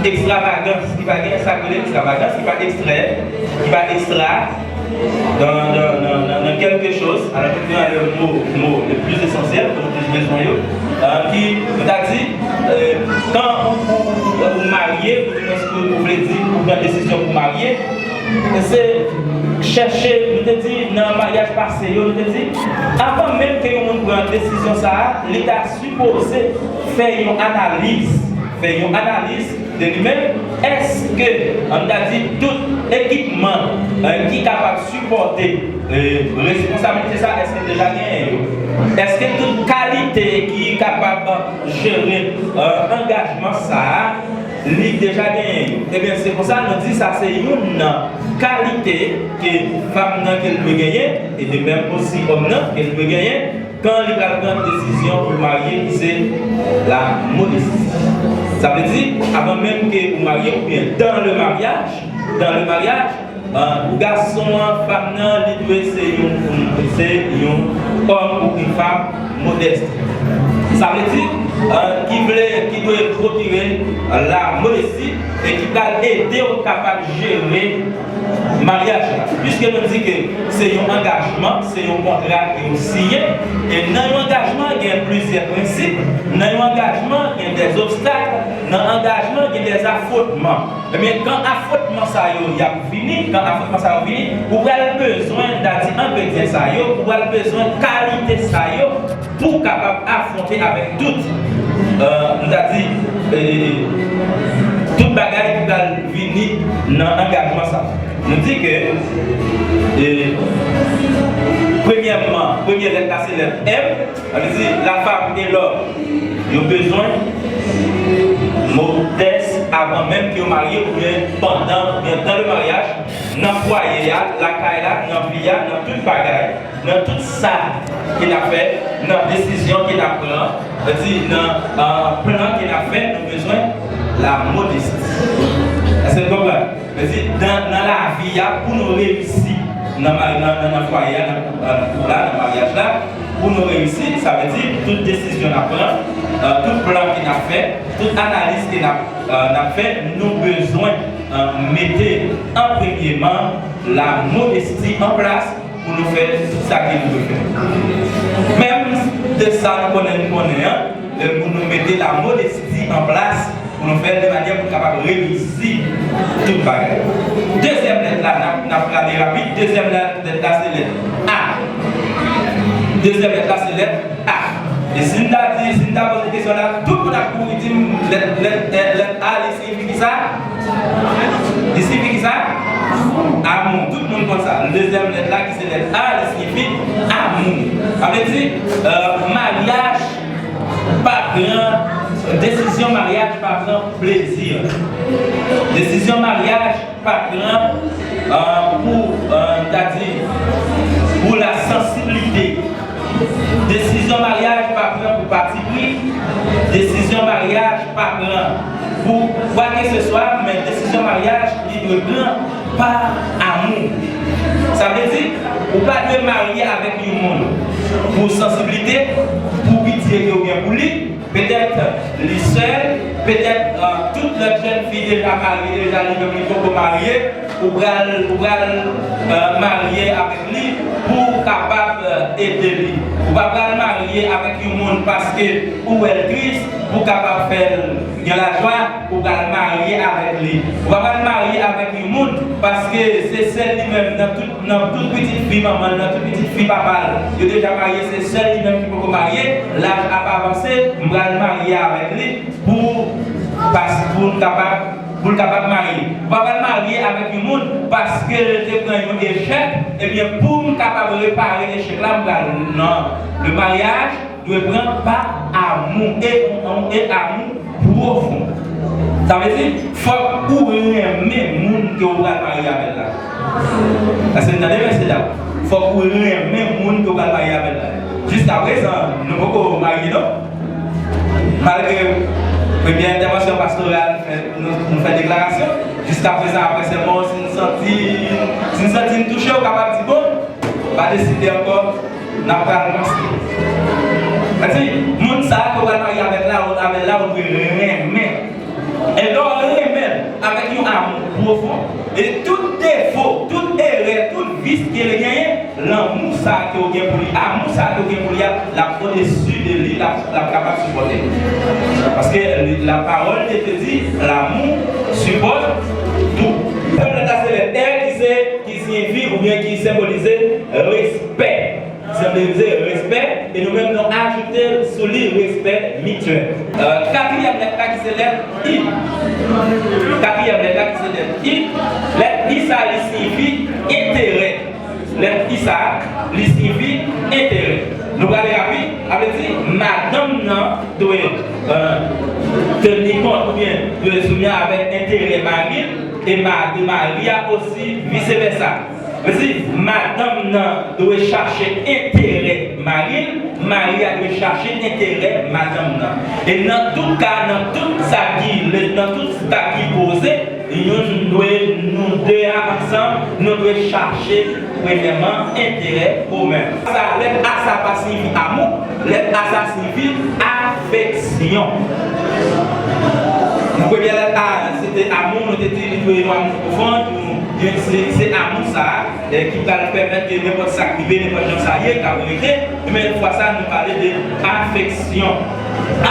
ekstravagans, ki pa gen sa k rele ekstravagans, ki pa ekstrè, ki pa ekstra dans, dans, dans, dans, dans quelque chose, alors que dans le mot, mot le plus essentiel, ke nou plis bezwen yo, euh, ki, nou ta di, euh, kan ou, ou, ou, ou marye, ou, ou, ou vle di, ou pran desizyon pou marye, se chèche, nou te di, nan maryaj pase yo, nou te di, avan menm ke yon moun pran desizyon sa a, li ta sipoze fè yon analiz, fè yon analiz de li menm. Èske, ann ta di, tout ekipman, euh, ki kapab sipòte, euh, responsablite sa, èske l deja genyen yo? Èske tout kalite ki kapab jere, euh, angajman sa a, li deja genyen yo? Ebyen, se konsa nou di sa se youn nan kalite ke fanm nan ke l dwe genyen, e de menm osi òm nan ke l dwe genyen, kan li pral pran desizyon pou l marye, ki se la modesti. Sa vle di, avan menm ke ou marye, oubyen dans le mariage, dans le mariage, euh, gason an, fanm nan, li dwe se yon, se yon òm ou yon fanm modèst. Sa vle di, euh, ki vle, ki dwe pwokire, euh, la modesti e ki pral ede w kapab jere maryaj la. Piske nou di ke se yon angajman, se yon kontra ke w siyen, e nan yon angajman, gen plizyè prensip. Nan yon angajman, gen dè obstak. Nan angajman, gen dè afwontman. Ebyen, kan afwontman sa yo y ap vini, kan afwontman sa yo vini, ou pral bezwen, n ta di, engredyan sa yo, ou pral bezwen kalite sa yo, pou w kapab afwonte avèk tout, euh, nou ta di, euh, tout bagay ki pral vini nan angajman sa. Nou di ke, euh, premyèman, premye lèt la se lèt M, sa vle di la femme et l'homme, yo bezwen modès avan menm ke yo marye oubyen pandan, oubyen dans le mariage, nan fwaye a, lakay la, nan vi a, nan tout bagay. Nan tout sa ke n ap fè, nan desizyon ke n ap pran, sa vle di nan, euh, plan ke n ap fè, nou bezwen la modesti. Èske nou konprann? Sa vle di nan, nan lavi a, pou nou reyisi nan, nan, nan, nan fwaye a, nan koup, nan koup la, nan maryaj la, pou nou reyisi, sa vle di tout desizyon n ap pran, euh, tout plan ke n ap fè, tout analiz ke n ap, euh, n ap fè, nou bezwen, euh, mete an premyeman la modesti an plas, pou nou fè tout sa ke nou dwe fè. Menm de sa nou konnen, nou konnen an, e pou nou mete la modesti an plas, pou nou fè l de manyè pou nou kapab reyisi tout bagay. Dezyèm lèt la, n ap, n ap gade rapid, dezyèm lèt la se lèt A. Dezyèm lèt la se lèt A. E si n ta di, si n ta poze kesyon la, tout moun ap kouri di m lèt, lèt, lèt A li siyifi kisa? Li siyifi kisa? Amou. Tout moun konn sa. Dezyèm lèt la ki se lèt A, li siyifi amou. Sa vle di, euh, maryaj pa pran, desizyon maryaj pa pran plezi. Desizyon maryaj pa pran, euh, pou, euh, ta di, pou la sansiblite. Desizyon maryaj pa pran pou patipri. Desizyon maryaj pa pran pou kwakeseswa, men desizyon maryaj, li dwe pran pa amou. Sa vle di, ou pa dwe marye avèk yon moun pou sansiblite, pou pitye ke w gen pou li, petèt li sèl, petèt, euh, tout lòt jèn fi deja marye, deja li menm li poko marye, ou pral, ou pral, euh, marye avèk li pou w kapab, euh, ede li. Ou pa pral marye avèk yon moun paske ou wè l tris, pou w kapab fè l gen lajwa, ou pral marye avèk li. Ou pa pral marye avèk yon moun paske se sèl li menm nan tout, nan tout pitit fi manman l, nan tout pitit fi papa l, yo deja marye, se sèl li menm ki poko marye, laj ap avanse, m pral marye avèk li pou, pas, pou l kapab, pou l kapab marye. Ou pa pral marye avèk yon moun paske l te pran yon echèk, ebyen, pou m kapab repare echèk la, m pral, non. Le mariage dwe pran pa amou, e, e amou pwofon. Sa vle di, fòk ou renmen moun ke w pral marye avè l la. Èske n tande, mesye dam? Fòk ou renmen moun ke w pral marye avè l la. Jiska prezan, nou poko marye, non? Malgre premyè entèvansyon pastoral, nou fè, nou, nou fè deklarasyon. Jiska prezan, apre sèmon, si n santi, si n santi n touche, ou kapab di, bon, pa deside ankò, n ap pral panse. Sa di, moun sa a ke w pral marye avèk la, ou, avè l la, ou dwe renmen. E lè w renmen l avèk yon amou pwofon, e tout defo, tout erè, tout vis ke l genyen, lanmou sa a ke w gen pou li, amou sa a ke w gen pou li a, l ap odesi de li, l ap, l ap kapab sipòte l. Paske li, la parole de Dieu dit, l'amour supporte tout. Pèp la se lèt R ki se, ki siyifi oubyen ki senbolize respè. Senbolize respè, e nou menm nou ajoute sou li respè mityèl. Euh, katriyèm lèt la ki se lèt I. Katriyèm lèt la ki se lèt I. Lèt I sa li siyifi enterè. Lèt I sa li siyifi enterè. Nou prale rapid, sa vle di madanm nan dwe, euh, teni kont oubyen dwe soumèt avèk enterè mari l, e ma-, e mari a osi, vise vèsa. Vle di, madanm nan dwe chache enterè mari l, mari a dwe chache enterè madanm nan. E nan tout ka, nan tout sa ki, nan tout sa ki poze, youn dwe, nou de a ansanm, nou dwe chache premyèman enterè komen. Sa, lèt A sa pa siyifi amou, lèt A sa siyifi afeksyon. Premyè lèt A, se te amou, nou te di li dwe yon amou pwofon, nou, se, se amou sa a, eh, ki pral pèmèt ke nenpòt sa k rive, nenpòt jan sa ye, ka rete. Men fwa sa, nou pale de afeksyon.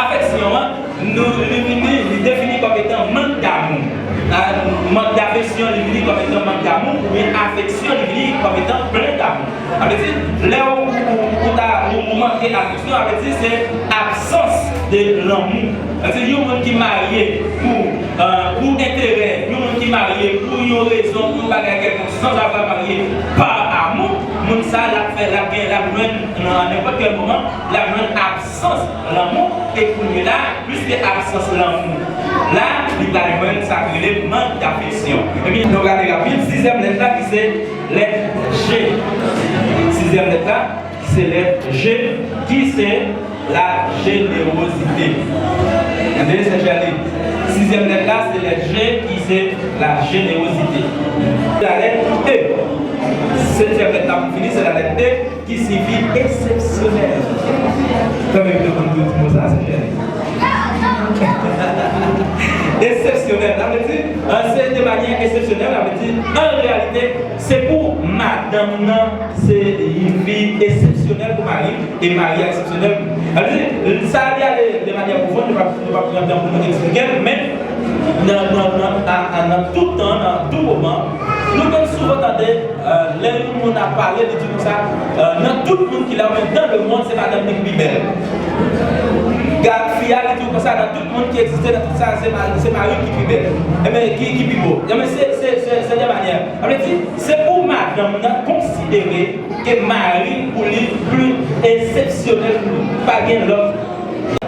Afeksyon an, nou, li vini, li defini kòm etan mank damou. Ah, mank dafeksyon, li vini kòm etan mank damou, oubyen afeksyon, li vini kòm etan plen damou. Sa vle di, lè ou, ou, ou ta, ou, ou manke afeksyon, sa vle di se absans de lanmou. Sa vle di, yon moun ki marye pou, euh, pou enterè, yon moun ki marye pou yon rezon, pou yon bagay kèlkonk, sans avoir marye pa amou, moun sa, l ap fè, l ap gen, l ap jwenn nan nenpòt kèl moman, l ap jwenn absans lanmou, e kounye la, piske absans lanmou la, li pral jwenn sa k rele mank dafeksyon. Ebyen, nou gade rapid, sizyèm lèt la ki se lèt G. Sizyèm lèt la ki se lèt G, ki se la jenerozite. Tande, sè Chèli. Sizyèm lèt la se lèt G, ki se la jenerozite. La lèt E. Setyèm lèt la pou fini, se la lèt E. Ki siyifi eksepsyonèl. Tanmen m te konn tou di mo sa, se jèn. Eksepsyonèl, sa vle di, an, se de manyè eksepsyonèl, sa vle di, an reyalite, se pou madanm nan, se yon fi eksepsyonèl pou mari, e mari a eksepsyonèl. Sa vle di, sa li ale de manyè pwofon, nou pa, nou pa pran tan pou nou eksplike l, men nan, nan, nan, a, a, nan tout tan, nan tout moman, nou konn souvan tande Euh, lè yon moun ap pale, li di konsa, euh, nan tout moun ki la, men dans le monde, se madanm li ki pi bèl. Gad fi a, li di konsa, nan tout moun ki egziste, nan tout sa, se ma-, se mari ki pi bèl. Enben, ki, ki pi bo. Enben, se, se, se, se de manyè. Sa vle di, se pou madanm nan konsidere ke mari pou li pli eksepsyonèl pou li. Pa gen lòt.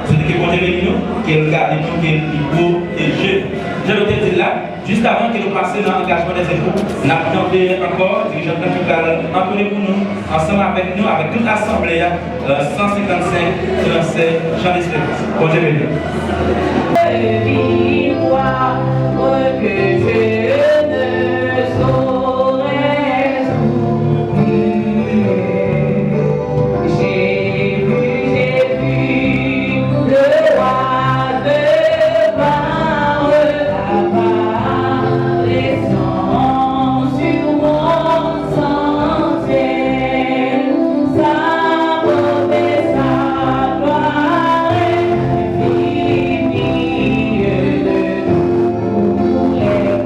Sou ke Bondye beni nou, ke l gade nou, ke l pwoteje nou. Jan nou te di l la, Jis avan ke nou pase nan angajman dèzepou, n ap tande ankò dirijan tan ki pral antone pou nou, ansanm avèk nou, avèk tout asanble a, san senkannsenk fransè Jan Lesperans. Bondye beni. Victoire que je ne saurais oublier. J'ai vu, j'ai vu le roi de gloire apparaissant sur mon sentier. Sa beauté, sa gloire infinie de tous les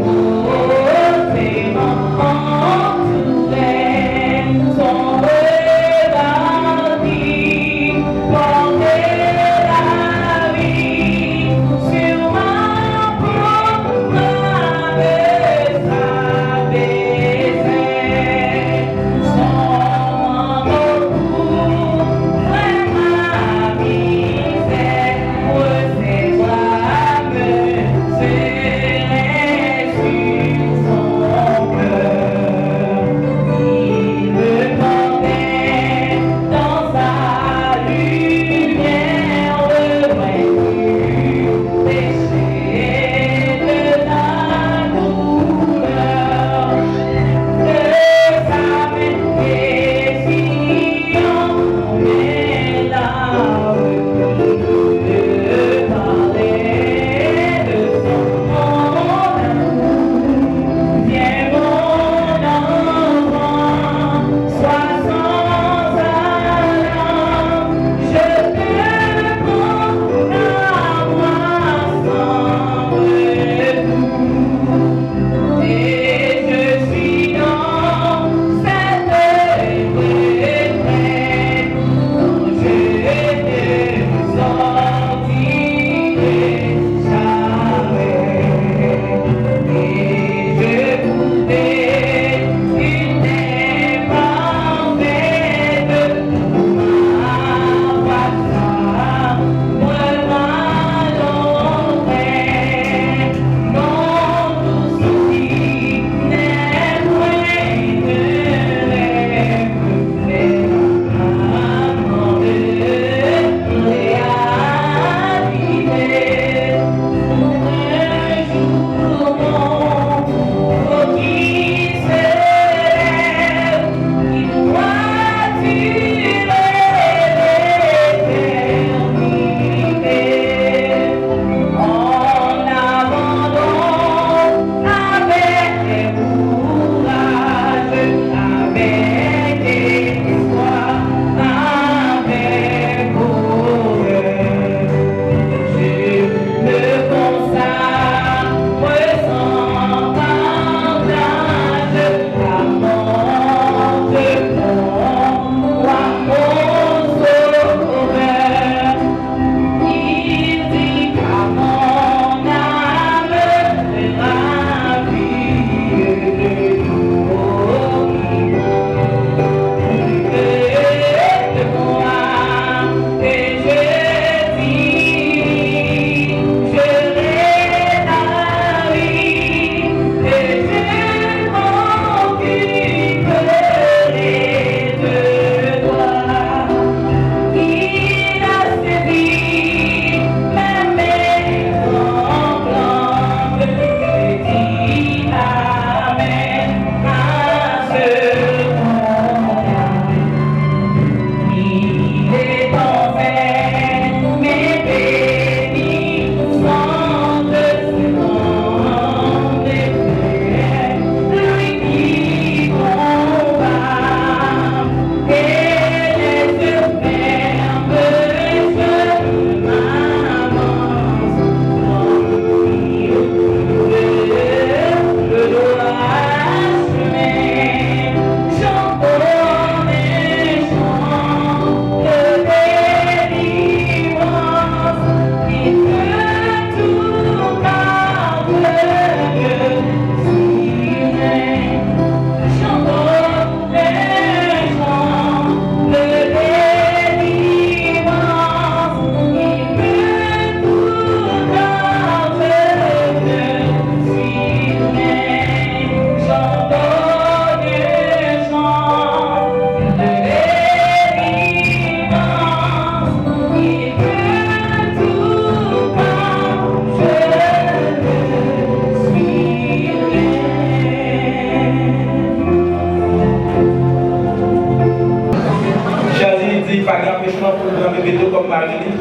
Kòm mari li,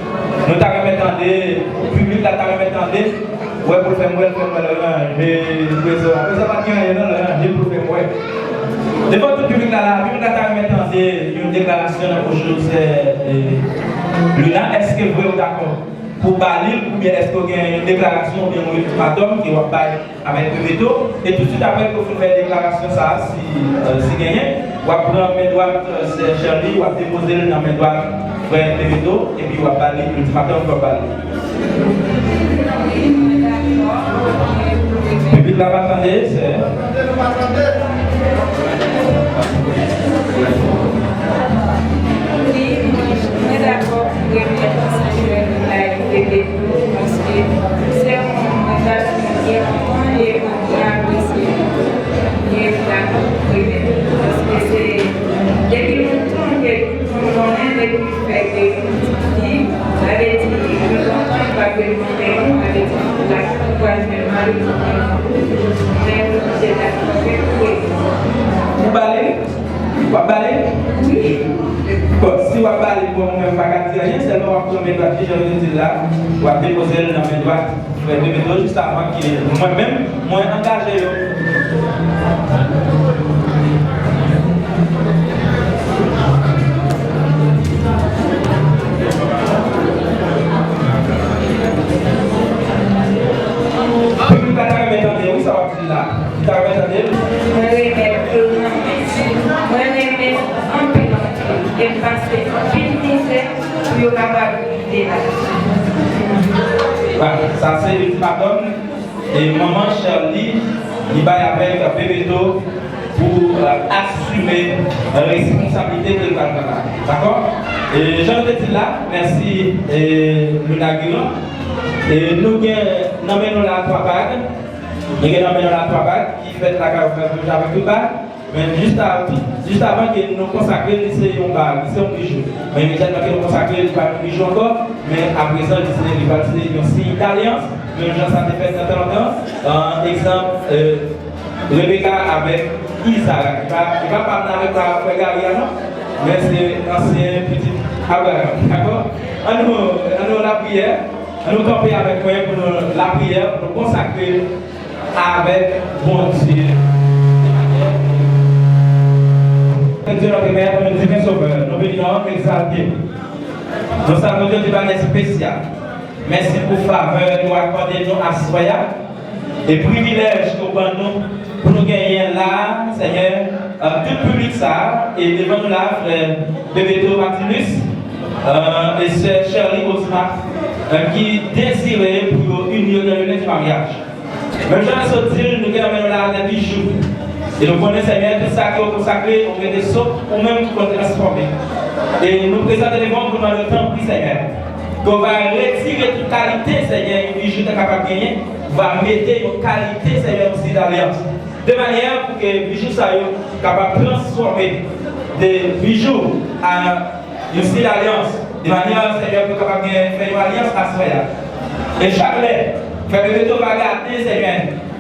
nou ta renmen tande, piblik la ta renmen tande, wè pou l fè m wè, l fè m wè l ranje rezo a. Rezo a pa t gen anyen non, l ranje l pou l fè m wè. Devan tout piblik la la, piblik la ta renmen tande yon deklarasyon nan bouch ou, sè, e, Luna, èske vre ou dakò pou ba li l, oubyen èske w gen yon deklarasyon oubyen yon iltimatòm ke w ap bay avèk Bebeto, e toutswit apre ke w fin fè deklarasyon sa a, si, e, si genyen, w ap pran men dwat, e, sè Sherly, w ap depoze l nan men dwat frè Bebeto, epi w ap ba li iltimatòm ke w ap ba li. Piblik la pa tande, sè. Wi, mwen, mwen dakò pou remèt sè Sherly bay Bebeto, paske se yon moun mwen ta renmen byen lontan e mwen byen apresye tou. Mwen dakò pou remèt li, paske se depi lontan ke m konnen depi fè ke yon ti fi, sa vle di, yon lontan li pa vle montre mwen, sa vle di, la ki pou pral fè mal, men mwen oblije dakò avèk li. Ou ba li? W ap ba li? Wi. Bon, si w ap ba li, bon, mwen menm m pa ka di anyen, sèlman w ap pran men dwat li, jan yo te di l la, w ap depoze l nan men dwat frè Bebeto, jis avan ke mwen menm, mwen angaje yo. Piblik la ta renmen tande, wi, sa w ap di la. Ou ta renmen tande l? Mwen renmen anpil, mwen renmen anpil, anpil. E m pase anpil mizè pou yo kapab rive la. Sa se ultimatum e manman Sherly li bay avèk Bebeto pou, e, asime responsablite ke l pral pran la. Dakò? E jan nou te di l la, mèsi, e, Luna Guiran. E nou gen nan men nou la twa bag. Nou gen nan men nou la twa bag ki fèt lakay ou frè Bouch avèk tout bag. Men jis a-, jis avan ke nou konsakre l, li se yon bag, li se yon bijou. Men imedyatman ke nou konsakre l, li pa yon bijou ankò, men aprezan li se, li pral se yon siy dalyans, menm jan sa te fèt nan tan lontan. An egzanp, e, Rebecca avèk Isaac, li pa, li pa pa m nan avèk pa frè Gary a non, men se ansyen pitit Abraham, dakò? An nou, an nou lapriyè, an nou kanpe avèk mwen pou nou lapriyè, pou nou konsakre avèk Bondye. Bondye notre Père, nou diven Sovè, nou beni non w, nou egzalte. Nou salye w de mannyè espesyal. Mèsi pou favè ke w akòde nou aswè a e privilèj ke w ban nou pou nou genyen la, Senyè, e, tout piblik sa a, e devan nou la, frè Bebeto Matilus, e, e sè Sherly Osma, e, ki dezire pou yo ini yo nan youn di maryaj. Menm jan nou sot di l, nou gen nan men nou la de bijou. E nou konnen, Senyè, tout sa ke w konsakre, ou mete sot, ou menm ki konn transfòme. E nou prezante devan w pou nou mande w, tanpri, Senyè, ke w va retire tout kalite, Senyè, yon bijou ta kapab genyen, ou va mete yon kalite, Senyè, yon siy dalyans. De manyè pou ke bijou sa yo kapab transfòme de bijou a yon siy dalyans, de manyè, Senyè, pou kapab gen, fè yon alyans aswè a. E chak lè frè Bebeto va gade, Senyè,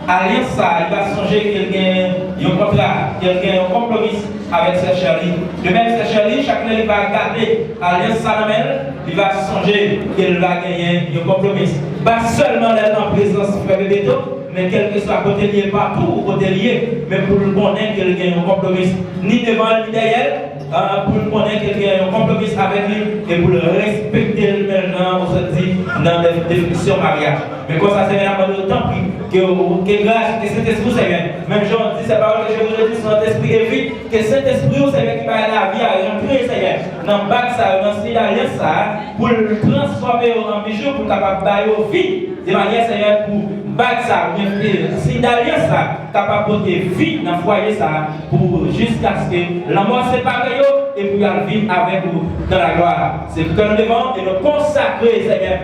alyans sa a, li va sonje ke l gen yon kontra, ke l gen yon konpwomis avèk sè Sherly. De menm, sè Sherly, chak lè li va gade alyans sa nan men l, li va sonje ke l va genyen yon konpwomis. Pa sèlman lè l nan prezans frè Bebeto, men kèlkeswa kote l ye, patou kote l ye, men pou l konnen ke l gen yon konpwomis, ni devan l, ni dèyè l, a, pou l konnen ke l gen yon konpwomis avèk li, e pou l respekte l, menm jan ou sot di nan de-, definisyon maryaj. Men konsa, Senyè, n ap mande w, tanpri, ke w, ke gras, ke Sentespri w, Senyè, menm jan w di, se pawòl ke Jezi te di, Sentespri e vi, ke Sentespri w, Senyè, ki bay lavi a, rantre, Senyè, nan bag sa yo, nan siy dalyans sa a, pou l transfòme yo an bijou, pou l kapab ba yo vi. De manyè, Senyè, pou bag sa, oubyen, e, siy dalyans sa, kapab pote vi nan fwaye sa, pou jiskaske lanmò separe yo, e pou y al viv avèk ou dans la gloire. Se poutèt nou devan w, e nou konsakre, Senyè,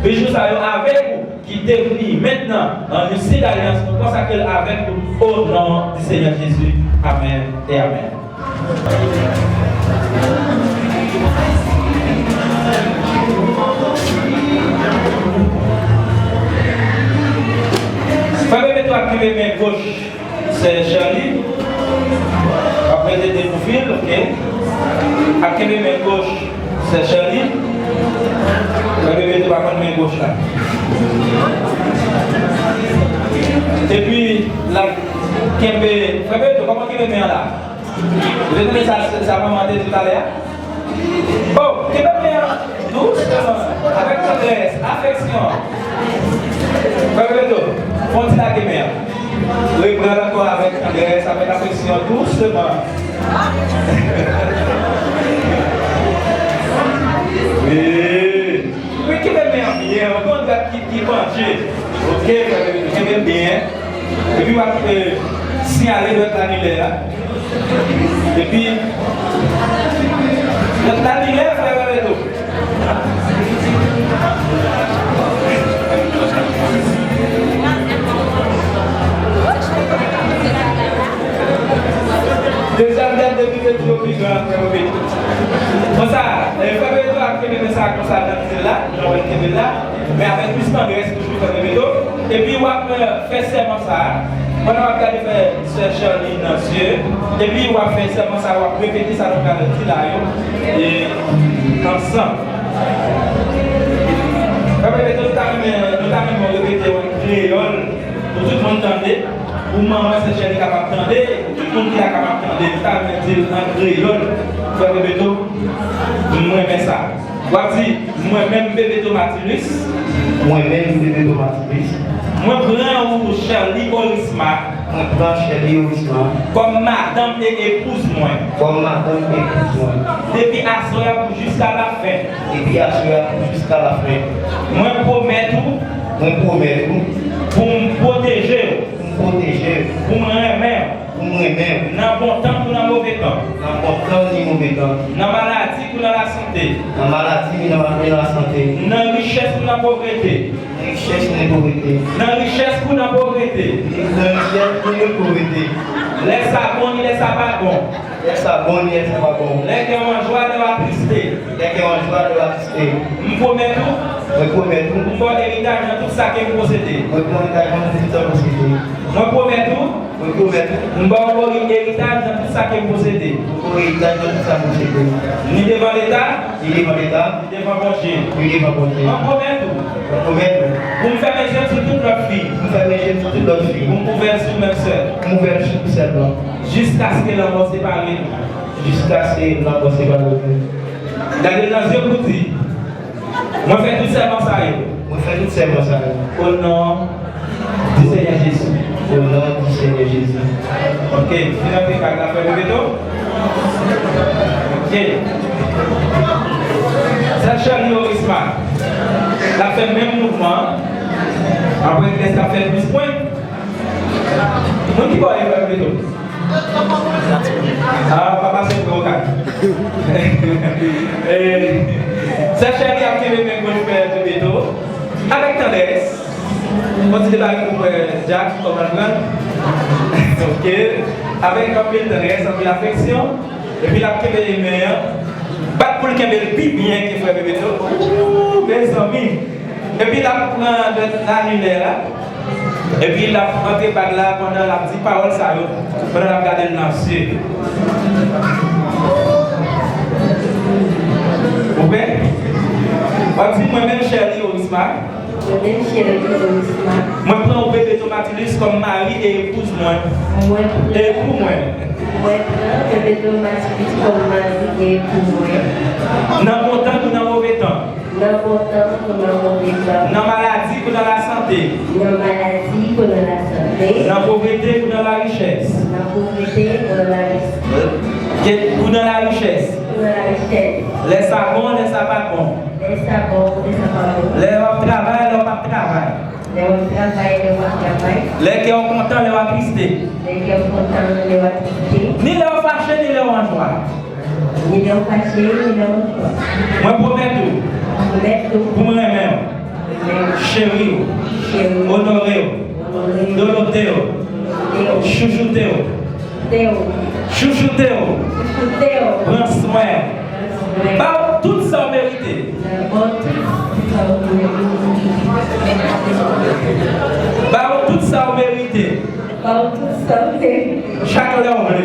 bijou sa yo avèk ou, ki devni mentnan, an, yon siy dalyans, nou konsakre l avèk ou, au nom du Seigneur Jésus. Amen et amen. Frè Bebeto ap kenbe men goch sè Sherly. W ap mete de pou fil, ok. Ap kenbe men goch sè Sherly. Epi, l ap kenbe, frè Beto, kòman kenbe men an la? Ou te tande sa, sa manman te di talè a? Oh, kenbe men an dousman, avèk tandrès, afeksyon. Frè Beto, fè yon ti lage men an. Reprann ankò avèk tandrès, avèk afeksyon, dousman. Wi. Wi, kenbe men an byen, ou konn dat ki, ki pandje. Oke, frè Beto, kenbe l byen. Epi w ap, eh, siyale dwèt lanilè a. Epi, dwèt lanilè, frè Beto. Dezyèm dèt depi te di yo pi gran, frè Beto. Konsa, eh, frè Beto ap kenbe men sa konsa nan mize la, jan w wè l kenbe la, men avèk plis tandrès toujou, frè Beto. Epi w ap, eh, fè sèman sa a. Pandan w ap gade frè, sè Sherly nan zye, epi w ap fè sèman sa a, w ap repete sa nou pral di la yo, e, ansanm. Frè Beto, nou ta renmen, nou ta renmen w repete yo an kreyòl, pou tout moun tande, pou manman sè Sherly kapab tande, e pou tout moun ki la kapab tande, nou ta renmen di l an kreyòl, frè Beto, m renmen sa. W ap di, mwen menm Bebeto Matilus. Mwen menm Bebeto Matilus. Mwen pran ou Sherly Orisma. Mwen pran Sherly Orisma. Kòm madanm e epouz mwen. Kòm madanm e epouz mwen. Depi aswè a pou jiska lafen. Depi aswè a pou jiska lafen. Mwen pwomèt ou. Mwen pwomèt ou. Pou m pwoteje w. Pou m pwoteje w. Pou m renmen w. Pou m renmen w. Nan bon tan kou nan move tan. Nan bon tan ni move tan. Nan maladi kou nan lasante. Nan maladi ni nan, ni nan lasante. Nan richès kou nan povrete. Nan richès ni nan povrete. Nan richès kou nan povrete. Nan richès kou nan povrete. Lè sa bon ni lè sa pa bon. Lè sa bon ni lè sa pa bon. Lè kè w an jwa, lè w atriste. Lè kè w an jwa, lè w atriste. M pwomèt ou. Mwen pwomèt ou. M ba w eritaj nan tout sa ke m posede. Mwen ba w eritaj nan tout sa m posede. Mwen pwomèt ou. Mwen pwomèt ou. M ba w eritaj nan tout sa ke m posede. M ba w eritaj nan tout sa m posede. Ni devan Leta. Ni devan Leta. Ni devan Bondye. Ni devan Bondye. Mwen pwomèt ou. Mwen pwomèt ou. Pou m fèmen je m sou tout lòt fi. Pou m fèmen je m sou tout lòt fi. Pou m ouvè l sou mwen sèl. Pou m ouvè l sou mwen sèl. Jiskaske lanmò separe nou. Jiskaske lanmò separe nou. Gade l nan zye pou di. Mwen fè tout sèman sa yo. Mwen fè tout sèman sa yo. O non di Senyè Jezi. O non di Senyè Jezi. Ok, fin antre bag la, frè Bebeto. Ok. Sè Sherly Orisma. L ap fè menm mouvman an. Apre, lè sa fè plis pwen. Moun ki bò e frè Bebeto. Ah, papa se gwo kay. Eh, sè Sherly ap kenbe men gòch frè Bebeto avèk tandrès. Kontinye pale pou frè Jack, kòman l pran. Ok. Avèk anpil tandrès, anpil afeksyon. Epi l ap kenbe men an. Bat pou l kenbe l pi byen ke frè Bebeto. Ooh, mezanmi. Epi l ap pran dwèt lanilè la. Epi l ap antre bag la pandan l ap di pawòl sa yo, pandan l ap gade l nan zye. Ou prè? W ap di, mwen menm Sherly Orisma. Mwen menm Sherly Orisma. Mwen pran ou Bebeto Matilus kòm mari e epouz mwen. Mwen pran. E pou mwen. Mwen pran Bebeto Matilus kòm mari e pou mwen. Nan bon tan kou nan move tan. Nan bon tan kou nan move tan. Nan maladi kou nan lasante. Nan maladi kou nan lasante. Nan povrete kou nan larichès. Nan povrete kou nan larichès. Kou nan larichès. Kou nan larichès. Lè sa bon, lè sa pa bon. Lè sa bon, lè sa pa bon. Lè w ap travay, lè w p ap travay. Lè w ap travay, lè w p ap travay. Lè kè w kontan, lè w atriste. Lè kè w kontan, lè w atriste. Ni lè w fache, ni lè w an jwa. Ni lè w fache, ni lè w an jwa. Mwen pwomèt ou. Pwomèt ou. Pou m renmen w. Renmen w. Cheri w. Cheri w. Onore w. Onore w. Dodote w. Dodote w. Chouchoute w. Chouchoute w. Chouchoute w. Chouchoute w. Pran swen w. Pran swen w. Ba w tout sa w merite. Ba w tout sa w merite. Ba w tout sa w merite. Ba w tout sa w merite. Chak lè w vle.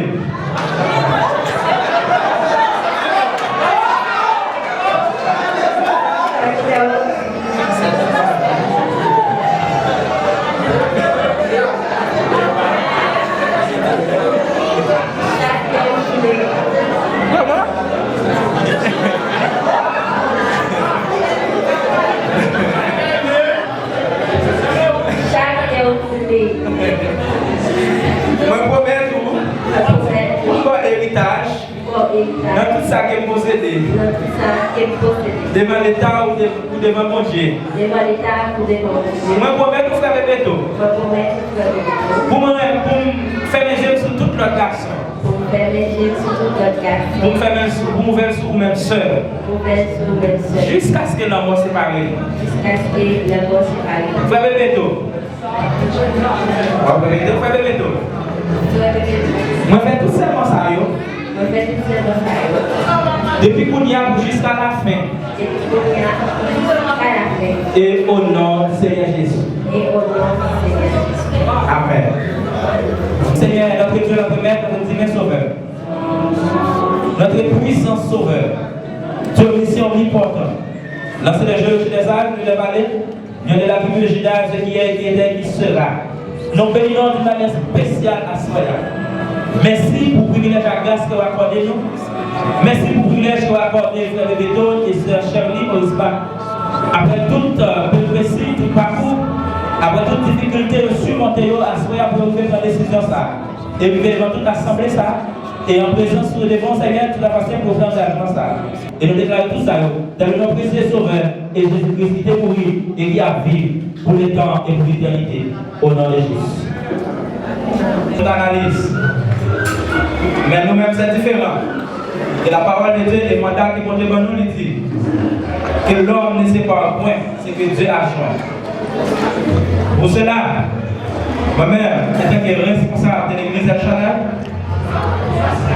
Chak lè w vle. Pou devan Bondye. Devan Leta, pou devan Bondye. Mwen pwomèt ou, frè Bebeto. Mwen pwomèt ou, frè Bebeto. Pou mwen, pou m fèmen je m sou tout lòt gason. Pou m fèmen je m sou tout lòt gason. Pou m fèmen sou, pou m ouvè l sou ou menm sèl. Pou m ouvè l sou ou menm sèl. Jiskaske lanmò separe nou. Jiskaske lanmò separe nou. Frè Bebeto. W ap repete, frè Bebeto. Frè Bebeto. Mwen fè tout sèman sa yo. Mwen fè tout sèman sa yo. Depi kounye a pou jiska lafen. Depi kounye a pou jiska lafen. Et au nom du Seigneur Jésus. Et au nom du Seigneur Jésus. Amen. Seigneur, notre Dieu, notre Maître, notre divin Sauveur, notre puissant Sauveur, Dieu omniscient, omnipotent, le Seigneur, Dieu des âges, Dieu des vallées, Dieu de la tribu de Juda, ce qui est, qui était, qui sera. Nou beni non d'une manière spéciale aswè a. Mèsi pou privilèj ak gras ke w akòde nou. Mèsi pou privilèj ke w akòde frè Bebeto e sè Shirley Morisma. Apre tout, euh, peripesi, tout pakou, apre tout difikilte yo simonte yo, aswè a pou yo rive pran desizyon sa a. E rive devan tout asanble sa a. E an prezans ou devan Senyè, tout apasyan pou pran angajman sa a. E nou deklare tout sa yo dans le nom précieux Sauveur et Jésus-Christ qui te mouri et qui a viv pour le temps et pour l'éternité. Au nom de Jésus. Tout analiz. Men nou menm se diferan. E la parole de Dieu e manda ke Bondye ban nou li di que l'homme ne sépare point ce que Dieu a joint. Pou sela, mwen menm, antanke responsab de legliz El Shaddai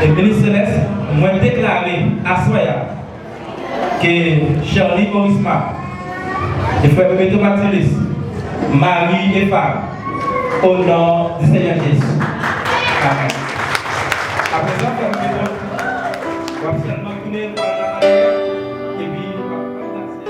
e minis selès, mwen deklare aswè a ke Shirley Morisma e frè Bebeto Batilis mari e fam, au nom du Seigneur Jésus. Amen. Aprezan, frè Bebeto, w ap sèlman tounen pou al nan maryaj, epi w ap ranplase.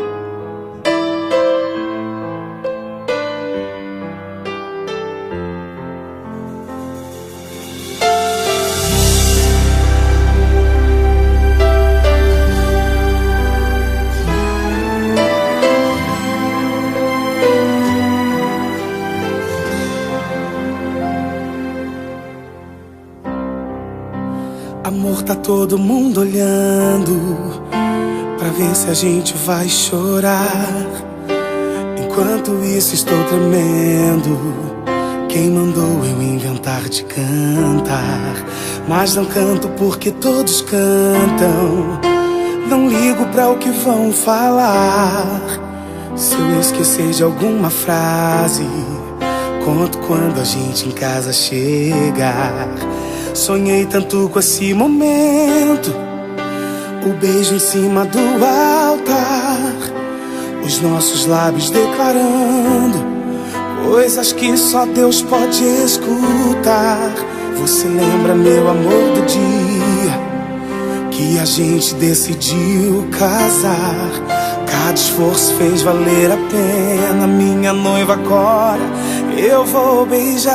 Amor, tá todo mundo olhando pra ver se a gente vai chorar. Enquanto isso, estou tremendo. Quem mandou eu inventar de cantar? Mas não canto porque todos cantam. Não ligo pra o que vão falar. Se eu esquecer de alguma frase, conto quando a gente em casa chegar. Sonhei tanto com esse momento, o beijo em cima do altar, os nossos lábios declarando coisas que só Deus pode escutar. Você lembra, meu amor, do dia que a gente decidiu casar? Cada esforço fez valer a pena. Minha noiva, agora eu vou beijar.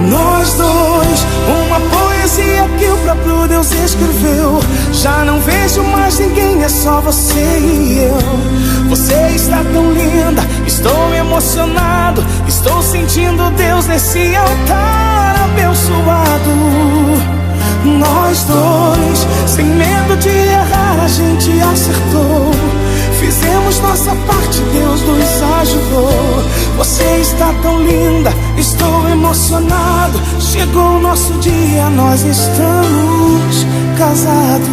Nós dois, uma poesia que o próprio Deus escreveu. Já não vejo mais ninguém, é só você e eu. Você está tão linda, estou emocionado. Estou sentindo Deus nesse altar abençoado. Nós dois, sem medo de errar, a gente acertou. Fizemos nossa parte, Deus nos ajudou. Você está tão linda, estou emocionado. Chegou o nosso dia, nós estamos casados.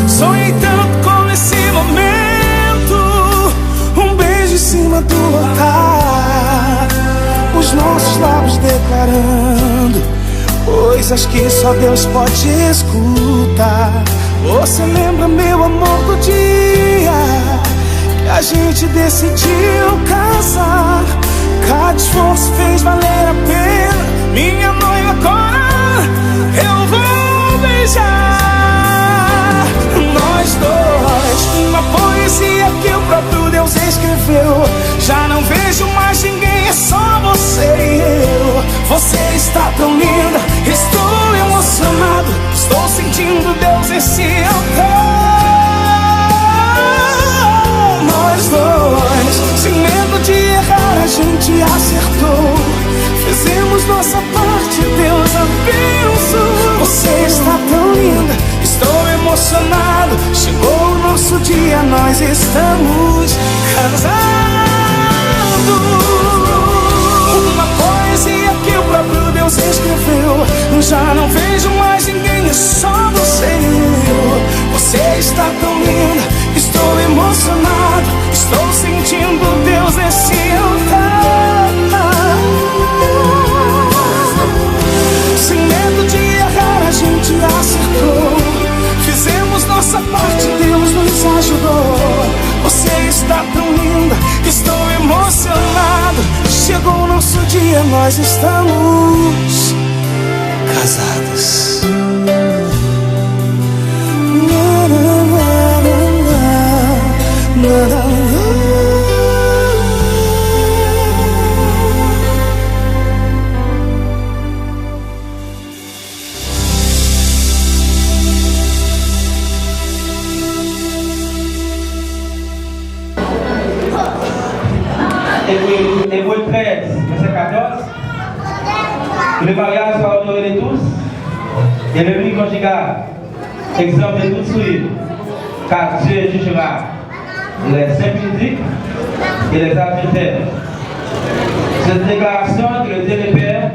Sonhei tanto com esse momento, um beijo em cima do altar, os nossos lábios declarando coisas que só Deus pode escutar. Você lembra, meu amor, do dia que a gente decidiu casar? Cada esforço fez valer a pena. Minha noiva, agora eu vou beijar. Nós dois, uma poesia que o próprio Deus escreveu. Já não vejo mais ninguém, é só você e eu. Você está tão linda, estou emocionado. Estou sentindo Deus nesse altar. Nós dois, sem medo de errar, a gente acertou. Nossa parte, Deus abençoa. Você está tão linda, estou emocionado. Chegou o nosso dia, nós estamos casados. Uma poesia que o próprio Deus escreveu. Já não vejo mais ninguém, é só você e eu. Você está tão linda, estou emocionado. Estou sentindo Deus nesse altar. Sem medo de errar, a gente acertou. Fizemos nossa parte, Deus nos ajudou. Você está tão linda, estou emocionado. Chegou o nosso dia, nós estamos casados. Ebre, Ebre trèz, vèsè katòz. Que le mariage soit honoré de tous et l'union conjugale exempte de toute souillure, car Dieu jugera les impudiques et les adultères. Cette déclaration que le Dieu le Père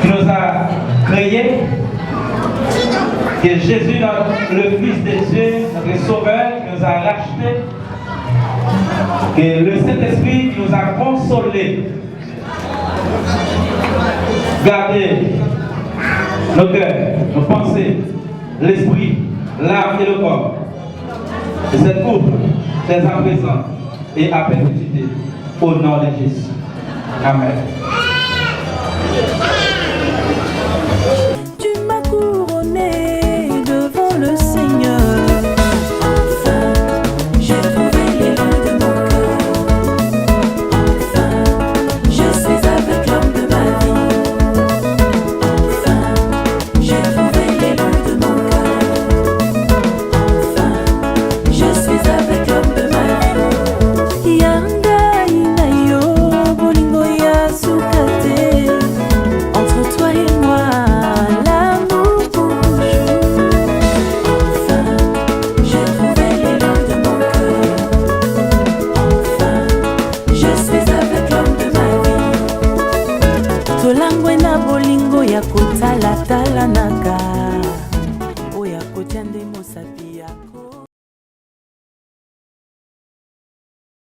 qui nous a créés, que Jésus, notre, le Fils de Dieu, notre Sauveur, qui nous a rachetés, que le Saint-Esprit qui nous a consolés, garde nos cœurs, nos pensées, l'esprit, l'âme et le corps de cette couple, dès à présent et à perpétuité, au nom de Jésus. Amen.